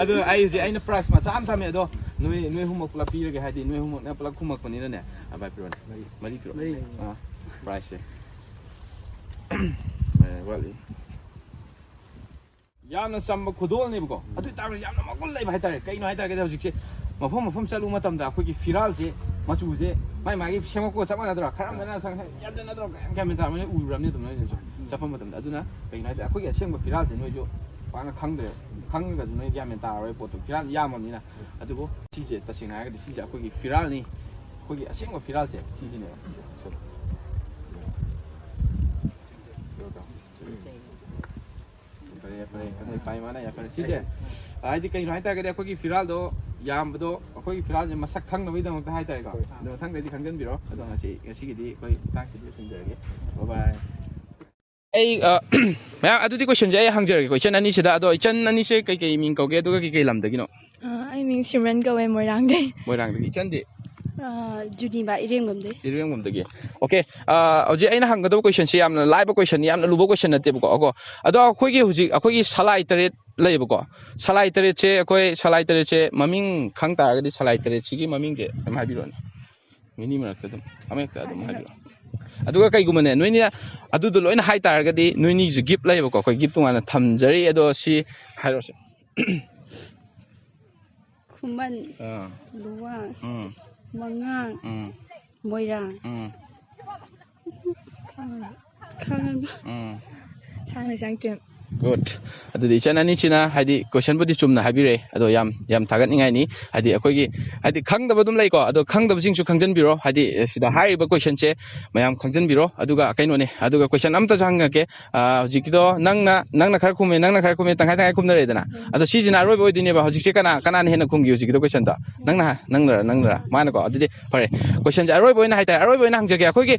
ꯑꯗꯣ ꯑꯩ ꯍꯧꯖꯤꯛ ꯑꯩꯅ ꯄ꯭ꯔꯥꯏꯖ ꯃꯆꯥ ꯑꯃ ꯊꯝꯃꯦ, ꯑꯗꯣ ꯅꯣꯏ ꯅꯣꯏ ꯑꯍꯨꯝꯃꯛ ꯄꯨꯂꯞ ꯄꯤꯔꯒꯦ, ꯍꯥꯏꯗꯤ ꯅꯣꯏ ꯑꯍꯨꯝꯃꯛꯅ ꯄꯨꯂꯞ ꯈꯨꯝꯃꯛꯄꯅꯤꯅꯅꯦ꯫ ꯑ, ꯚꯥꯏ, ꯄꯤꯔꯛꯑꯣꯅꯦ꯫ ꯃꯔꯤ ꯄꯤꯔꯛꯑꯣ꯫ ꯃꯔꯤ꯫ ꯑꯥ, ꯄ꯭ꯔꯥꯏꯖꯁꯦ꯫ ꯑꯦ, ꯋꯥꯠꯂꯤ꯫ ꯌꯥꯝꯅ ꯆꯝꯕ ꯈꯨꯗꯣꯜꯅꯦꯕꯀꯣ꯫ ꯑꯗꯨ ꯑꯣꯏ ꯇꯥꯔꯒꯁꯨ ꯌꯥꯝꯅ ꯃꯒꯨꯟ ꯂꯩꯕ ꯍꯥꯏꯇꯥꯔꯦ꯫ ꯀꯩꯅꯣ ꯍꯥꯏ ꯇꯥꯔꯒꯗꯤ ꯍꯧꯖꯤꯛꯁꯦ ꯃꯐꯝ ꯃꯐꯝ ꯆꯠꯂꯨꯕ ꯃꯇꯝꯗ ꯑꯩꯈꯣꯏꯒꯤ ꯐꯤꯔꯥꯜꯁꯦ ꯃꯆꯨꯁꯦ ꯃꯥꯏ ꯃꯥꯒꯤ ꯁꯦꯝꯃꯛꯄ ꯆꯞ ꯃꯥꯟꯅꯗ꯭ꯔꯣ? ꯈꯔ ꯑꯃꯅ ꯁꯪ-, ꯌꯥꯝ ꯆꯠꯅꯗ꯭ꯔꯣ? ꯒ꯭ꯌꯥꯟ ꯃꯦꯟ ꯇꯥꯔꯝꯃꯅꯤ, ꯎꯔꯕꯅꯤ ꯑꯗꯨꯝ ꯅꯣꯏꯅꯁꯨ ꯆꯠꯄ ꯃꯇꯝꯗ꯫ ꯑꯗꯨꯅ ꯀꯩꯅꯣ ꯍꯥꯏ ꯇꯥꯔꯗꯤ ꯑꯩꯈꯣꯏꯒꯤ ꯑꯁꯦꯡꯕ ꯐꯤꯔꯥꯜꯁꯦ ꯅꯣꯏꯁꯨ ꯄꯥꯛꯅ ꯈꯪꯗ꯭ꯔꯦ, ꯈꯪꯉꯒꯁꯨ ꯅꯣꯏ ꯒ꯭ꯌꯥꯟ ꯃꯦꯟ ꯇꯥꯔꯔꯣꯏ ꯄꯣꯠꯇꯣ, ꯐꯤꯔꯥꯜ ꯌꯥꯝꯃꯕꯅꯤꯅ꯫ ꯑꯗꯨꯕꯨ ꯁꯤꯁꯦ ꯇꯁꯦꯡꯅ ꯍꯥꯏꯔꯒꯗꯤ ꯁꯤꯁꯦ ꯑꯩꯈꯣꯏꯒꯤ ꯐꯤꯔꯥꯜꯅꯤ, ꯑꯩꯈꯣꯏꯒꯤ ꯑꯁꯦꯡꯕ ꯐꯤꯔꯥꯜꯁꯦ ꯁꯤꯁꯤꯅꯦꯕ꯫ ꯐꯔꯦ, ꯐꯔꯦ, ꯀꯪꯂꯩꯄꯥꯛ ꯏꯃꯥꯅ ꯌꯥꯝ ꯐꯔꯦ꯫ ꯁꯤꯁꯦ, ꯍꯥꯏꯗꯤ ꯀꯩꯅꯣ ꯍꯥꯏꯇꯥꯔꯒꯗꯤ ꯑꯩꯈꯣꯏꯒꯤ ꯐꯤꯔꯥꯜꯗꯣ ꯌꯥꯝꯕꯗꯣ, ꯑꯩꯈꯣꯏꯒꯤ ꯐꯤꯔꯥꯜꯁꯦ ꯃꯁꯛ ꯈꯪꯅꯕꯒꯤꯗꯃꯛꯇ ꯍꯥꯏꯇꯥꯔꯦꯀꯣ꯫ ꯑꯗꯣ ꯃꯊꯪꯗꯗꯤ ꯈꯪꯖꯟꯕꯤꯔꯣ꯫ ꯑꯗꯣ ꯉꯁꯤ, ꯉꯁꯤꯒꯤꯗꯤ ꯑꯩꯈꯣꯏ ꯃꯇꯥꯡꯁꯤꯗ ꯂꯣꯏꯁꯤꯟꯖꯔꯒꯦ꯫ Bye bye꯫ ꯑꯩ, ꯑ, ꯃꯌꯥꯝ, ꯑꯗꯨꯗꯤ questionꯁꯦ ꯑꯩ ꯍꯪꯖꯔꯒꯦꯀꯣ, ꯏꯆꯟ ꯑꯅꯤꯁꯤꯗ꯫ ꯑꯗꯣ ꯏꯆꯟ ꯑꯅꯤꯁꯦ ꯀꯩꯀꯩ ꯃꯤꯡ ꯀꯧꯒꯦ, ꯑꯗꯨꯒ ꯀꯩꯀꯩ ꯂꯝꯗꯒꯤꯅꯣ? ꯑ, ꯑꯩ ꯃꯤꯡ ꯁꯤꯝꯔꯟ ꯀꯧꯋꯦ, ꯃꯣꯏꯔꯥꯡꯗꯩ꯫ ꯃꯣꯏꯔꯥꯡꯗꯒꯤ꯫ ꯏꯆꯟꯗꯤ? ꯑ, ꯖꯨꯅꯤꯕꯥ, ꯏꯔꯦꯡꯕꯝꯗꯩ꯫ ꯏꯔꯦꯡꯕꯝꯗꯒꯤ꯫ Okay꯫ ꯑ, ꯍꯧꯖꯤꯛ ꯑꯩꯅ ꯍꯪꯒꯗꯕ questionꯁꯦ ꯌꯥꯝꯅ ꯂꯥꯏꯕ question, ꯌꯥꯝꯅ ꯂꯨꯕ question ꯅꯠꯇꯦꯕꯀꯣ꯫ ꯑꯀꯣ, ꯑꯗꯣ ꯑꯩꯈꯣꯏꯒꯤ ꯍꯧꯖꯤꯛ ꯑꯩꯈꯣꯏꯒꯤ ꯁꯂꯥꯏ ꯇꯔꯦꯠ ꯂꯩꯌꯦꯕꯀꯣ꯫ ꯁꯂꯥꯏ ꯇꯔꯦꯠꯁꯦ, ꯑꯩꯈꯣꯏ ꯁꯂꯥꯏ ꯇꯔꯦꯠꯁꯦ ꯃꯃꯤꯡ ꯈꯪ ꯇꯥꯔꯒꯗꯤ ꯁꯂꯥꯏ ꯇꯔꯦꯠꯁꯤꯒꯤ ꯃꯃꯤꯡꯁꯦ ꯑꯗꯨꯝ ꯍꯥꯏꯕꯤꯔꯛꯑꯣꯅꯦ꯫ ꯃꯤꯅꯤ ꯃꯔꯛꯇ ꯑꯗꯨꯝ ꯑꯃ ꯍꯦꯛꯇ ꯑꯗꯨꯝ ꯍꯥꯏꯕꯤꯔꯛꯑꯣ꯫ ꯑꯗꯨꯒ ꯀꯩꯒꯨꯝꯕꯅꯦ, ꯅꯣꯏꯅ ꯑꯗꯨꯗꯣ ꯂꯣꯏꯅ ꯍꯥꯏ ꯇꯥꯔꯒꯗꯤ ꯅꯣꯏꯅꯤꯁꯨ gift ꯂꯩꯌꯦꯕꯀꯣ꯫ ꯑꯩꯈꯣꯏ gift ꯇꯣꯉꯥꯟꯅ ꯊꯝꯖꯔꯤ꯫ ꯑꯗꯣ ꯁꯤ ꯍꯥꯏꯔꯣꯁꯦ꯫ ꯈꯨꯃꯟ, ꯑꯥ꯫ ꯂꯨꯋꯥꯡ, ꯎꯝ꯫ ꯃꯉꯥꯡ, ꯎꯝ꯫ ꯃꯣꯏꯔꯥꯡ꯫ ꯎꯝ꯫ ꯈꯪꯉꯕ? ꯎꯝ꯫ ꯁꯥꯡꯅ ꯆꯪ ꯇꯦꯝ꯫ Good꯫ ꯑꯗꯨꯗꯤ ꯏꯆꯟ ꯑꯅꯤꯁꯤꯅ ꯍꯥꯏꯗꯤ questionꯕꯨꯗꯤ ꯆꯨꯝꯅ ꯍꯥꯏꯕꯤꯔꯛꯑꯦ, ꯑꯗꯣ ꯌꯥꯝ, ꯌꯥꯝ ꯊꯥꯒꯠꯅꯤꯡꯉꯥꯏꯅꯤ꯫ ꯍꯥꯏꯗꯤ ꯑꯩꯈꯣꯏꯒꯤ, ꯍꯥꯏꯗꯤ ꯈꯪꯗꯕ ꯑꯗꯨꯝ ꯂꯩꯀꯣ, ꯑꯗꯣ ꯈꯪꯗꯕꯁꯤꯡꯁꯨ ꯈꯪꯖꯟꯕꯤꯔꯣ꯫ ꯍꯥꯏꯗꯤ ꯁꯤꯗ ꯍꯥꯏꯔꯤꯕ questionꯁꯦ ꯃꯌꯥꯝ ꯈꯪꯖꯟꯕꯤꯔꯣ꯫ ꯑꯗꯨꯒ ꯀꯩꯅꯣꯅꯦ, ꯑꯗꯨꯒ question ꯑꯝꯇꯁꯨ ꯍꯪꯉꯛꯀꯦ꯫ ꯑꯥ, ꯍꯧꯖꯤꯛꯀꯤꯗꯣ ꯅꯪꯅ, ꯅꯪꯅ ꯈꯔ ꯈꯨꯝꯃꯦ, ꯅꯪꯅ ꯈꯔ ꯈꯨꯝꯃꯦ, ꯇꯪꯈꯥꯏ ꯇꯪꯈꯥꯏ ꯈꯨꯝꯅꯔꯦꯗꯅ꯫ ꯎꯝ꯫ ꯑꯗꯣ ꯁꯤꯁꯤꯅ ꯑꯔꯣꯏꯕ ꯑꯣꯏꯗꯣꯏꯅꯦꯕ꯫ ꯍꯧꯖꯤꯛꯁꯦ ꯀꯅꯥ, ꯀꯅꯥꯅ ꯍꯦꯟꯅ ꯈꯨꯝꯒꯦ ꯍꯧꯖꯤꯛꯀꯤꯗꯣ questionꯗꯣ? ꯅꯪꯅ ꯍꯥ-, ꯅꯪꯅꯔꯥ, ꯅꯪꯅꯔꯥ? ꯃꯥꯅꯀꯣ꯫ ꯑꯗꯨꯗꯤ ꯐꯔꯦ꯫ Questionꯁꯦ ꯑꯔꯣꯏꯕ ꯑꯣꯏꯅ ꯍꯥꯏꯇꯥꯔꯦ, ꯑꯔꯣꯏꯕ ꯑꯣꯏꯅ ꯍꯪꯖꯒꯦ꯫ ꯑꯩꯈꯣꯏꯒꯤ,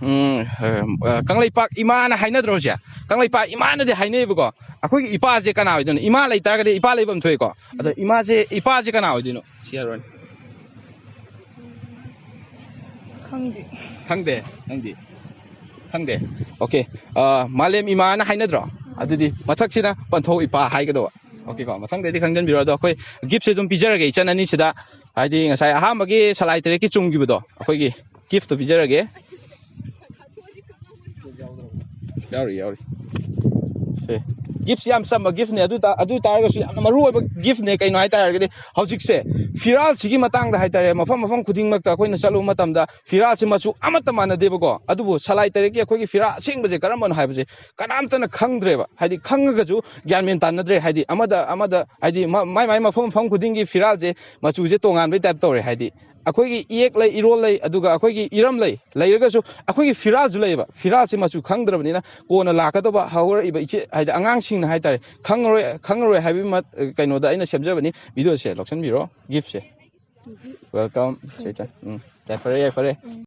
ꯎꯝ, ꯑ, ꯀꯪꯂꯩꯄꯥꯛ ꯏꯃꯥꯅ ꯍꯥꯏꯅꯗ꯭ꯔꯣ ꯍꯧꯖꯤꯛ? ꯀꯪꯂꯩꯄꯥꯛ ꯏꯃꯥꯅꯗꯤ ꯍꯥꯏꯅꯩꯕꯀꯣ꯫ ꯑꯩꯈꯣꯏꯒꯤ ꯏꯄꯥꯁꯦ ꯀꯅꯥ ꯑꯣꯏꯗꯣꯏꯅꯣ? ꯏꯃꯥ ꯂꯩꯇꯥꯔꯒꯗꯤ ꯏꯄꯥ ꯂꯩꯐꯝ ꯊꯣꯛꯑꯦꯀꯣ꯫ ꯑꯗꯣ ꯏꯃꯥꯁꯦ, ꯏꯄꯥꯁꯦ ꯀꯅꯥ ꯑꯣꯏꯗꯣꯏꯅꯣ? ꯁꯤ ꯍꯥꯏꯔꯣꯅꯦ꯫ ꯈꯪꯗꯦ꯫ ꯈꯪꯗꯦ? ꯅꯪꯗꯤ? ꯈꯪꯗꯦ? Okay꯫ ꯑ, ꯃꯥꯂꯦꯝ ꯏꯃꯥꯅ ꯍꯥꯏꯅꯗ꯭ꯔꯣ? ꯑꯗꯨꯗꯤ ꯃꯊꯛꯁꯤꯅ ꯄꯟꯊꯧ ꯏꯄꯥ ꯍꯥꯏꯒꯗꯧꯕ꯫ ꯑꯣꯀꯦꯀꯣ, ꯃꯊꯪꯗꯩꯗꯤ ꯈꯪꯖꯟꯕꯤꯔꯣ꯫ ꯑꯗꯣ ꯑꯩꯈꯣꯏ gift ꯁꯦ ꯑꯗꯨꯝ ꯄꯤꯖꯔꯒꯦ ꯏꯆꯟ ꯑꯅꯤꯁꯤꯗ, ꯍꯥꯏꯗꯤ ꯉꯁꯥꯏ ꯑꯍꯥꯟꯕꯒꯤ ꯁꯂꯥꯏ ꯇꯔꯦꯠꯀꯤ ꯆꯨꯝꯈꯤꯕꯗꯣ, ꯑꯩꯈꯣꯏꯒꯤ gift ꯇꯣ ꯄꯤꯖꯔꯒꯦ꯫ ꯌꯥꯎꯔꯤ, ꯌꯥꯎꯔꯤ꯫ ꯁꯦ, gift ꯁꯤ ꯌꯥꯝ ꯆꯝꯕ gift ꯅꯦ, ꯑꯗꯨ ꯇꯥ-, ꯑꯗꯨ ꯇꯥꯔꯒꯁꯨ ꯌꯥꯝꯅ ꯃꯔꯨ ꯑꯣꯏꯕ gift ꯅꯦ꯫ ꯀꯩꯅꯣ ꯍꯥꯏꯇꯥꯔꯒꯗꯤ ꯍꯧꯖꯤꯛꯁꯦ ꯐꯤꯔꯥꯜꯁꯤꯒꯤ ꯃꯇꯥꯡꯗ ꯍꯥꯏꯇꯥꯔꯦ, ꯃꯐꯝ ꯃꯐꯝ ꯈꯨꯗꯤꯡꯃꯛꯇ ꯑꯩꯈꯣꯏꯅ ꯆꯠꯂꯨꯕ ꯃꯇꯝꯗ ꯐꯤꯔꯥꯜꯁꯤ ꯃꯆꯨ ꯑꯃꯠꯇ ꯃꯥꯟꯅꯗꯦꯕꯀꯣ꯫ ꯑꯗꯨꯕꯨ ꯁꯂꯥꯏ ꯇꯔꯦꯠꯀꯤ ꯑꯩꯈꯣꯏꯒꯤ ꯐꯤꯔꯥꯜ ꯑꯁꯦꯡꯕꯁꯦ ꯀꯔꯝꯕꯅꯣ ꯍꯥꯏꯕꯁꯦ ꯀꯅꯥꯝꯇꯅ ꯈꯪꯗ꯭ꯔꯦꯕ꯫ ꯍꯥꯏꯗꯤ ꯈꯪꯉꯒꯁꯨ ꯒ꯭ꯌꯥꯟ ꯃꯦꯟ ꯇꯥꯟꯅꯗ꯭ꯔꯦ꯫ ꯍꯥꯏꯗꯤ ꯑꯃꯗ ꯑꯃꯗ ꯍꯥꯏꯗꯤ ꯃ-, ꯃꯥꯏ ꯃꯥꯏ ꯃꯐꯝ ꯃꯐꯝ ꯈꯨꯗꯤꯡꯒꯤ ꯐꯤꯔꯥꯜꯁꯦ ꯃꯆꯨꯁꯦ ꯇꯣꯉꯥꯟꯕꯩ type ꯇꯧꯔꯦ꯫ ꯍꯥꯏꯗꯤ ꯑꯩꯈꯣꯏꯒꯤ ꯏꯌꯦꯛ ꯂꯩ, ꯏꯔꯣꯜ ꯂꯩ, ꯑꯗꯨꯒ ꯑꯩꯈꯣꯏꯒꯤ ꯏꯔꯝ ꯂꯩ, ꯂꯩꯔꯒꯁꯨ ꯑꯩꯈꯣꯏꯒꯤ ꯐꯤꯔꯥꯜꯁꯨ ꯂꯩꯌꯦꯕ꯫ ꯐꯤꯔꯥꯜꯁꯤ ꯃꯆꯨ ꯈꯪꯗ꯭ꯔꯕꯅꯤꯅ ꯀꯣꯟꯅ ꯂꯥꯛꯀꯗꯧꯕ ꯍꯧꯔꯛꯏꯕ ꯏꯆꯦ, ꯍꯥꯏꯗꯤ ꯑꯉꯥꯡꯁꯤꯡꯅ ꯍꯥꯏꯇꯥꯔꯦ, ꯈꯪꯉꯔꯣꯏ, ꯈꯪꯉꯔꯣꯏ ꯍꯥꯏꯕꯒꯤ ꯃꯠ-, ꯀꯩꯅꯣꯗ ꯑꯩꯅ ꯁꯦꯝꯖꯕꯅꯤ꯫ Video ꯁꯦ ꯂꯧꯁꯟꯕꯤꯔꯣ, gift ꯁꯦ꯫ Welcome, ꯏꯆꯦ, ꯏꯆꯦ꯫ ꯎꯝ, ꯌꯥꯏꯐꯔꯦ, ꯌꯥꯏꯐꯔꯦ꯫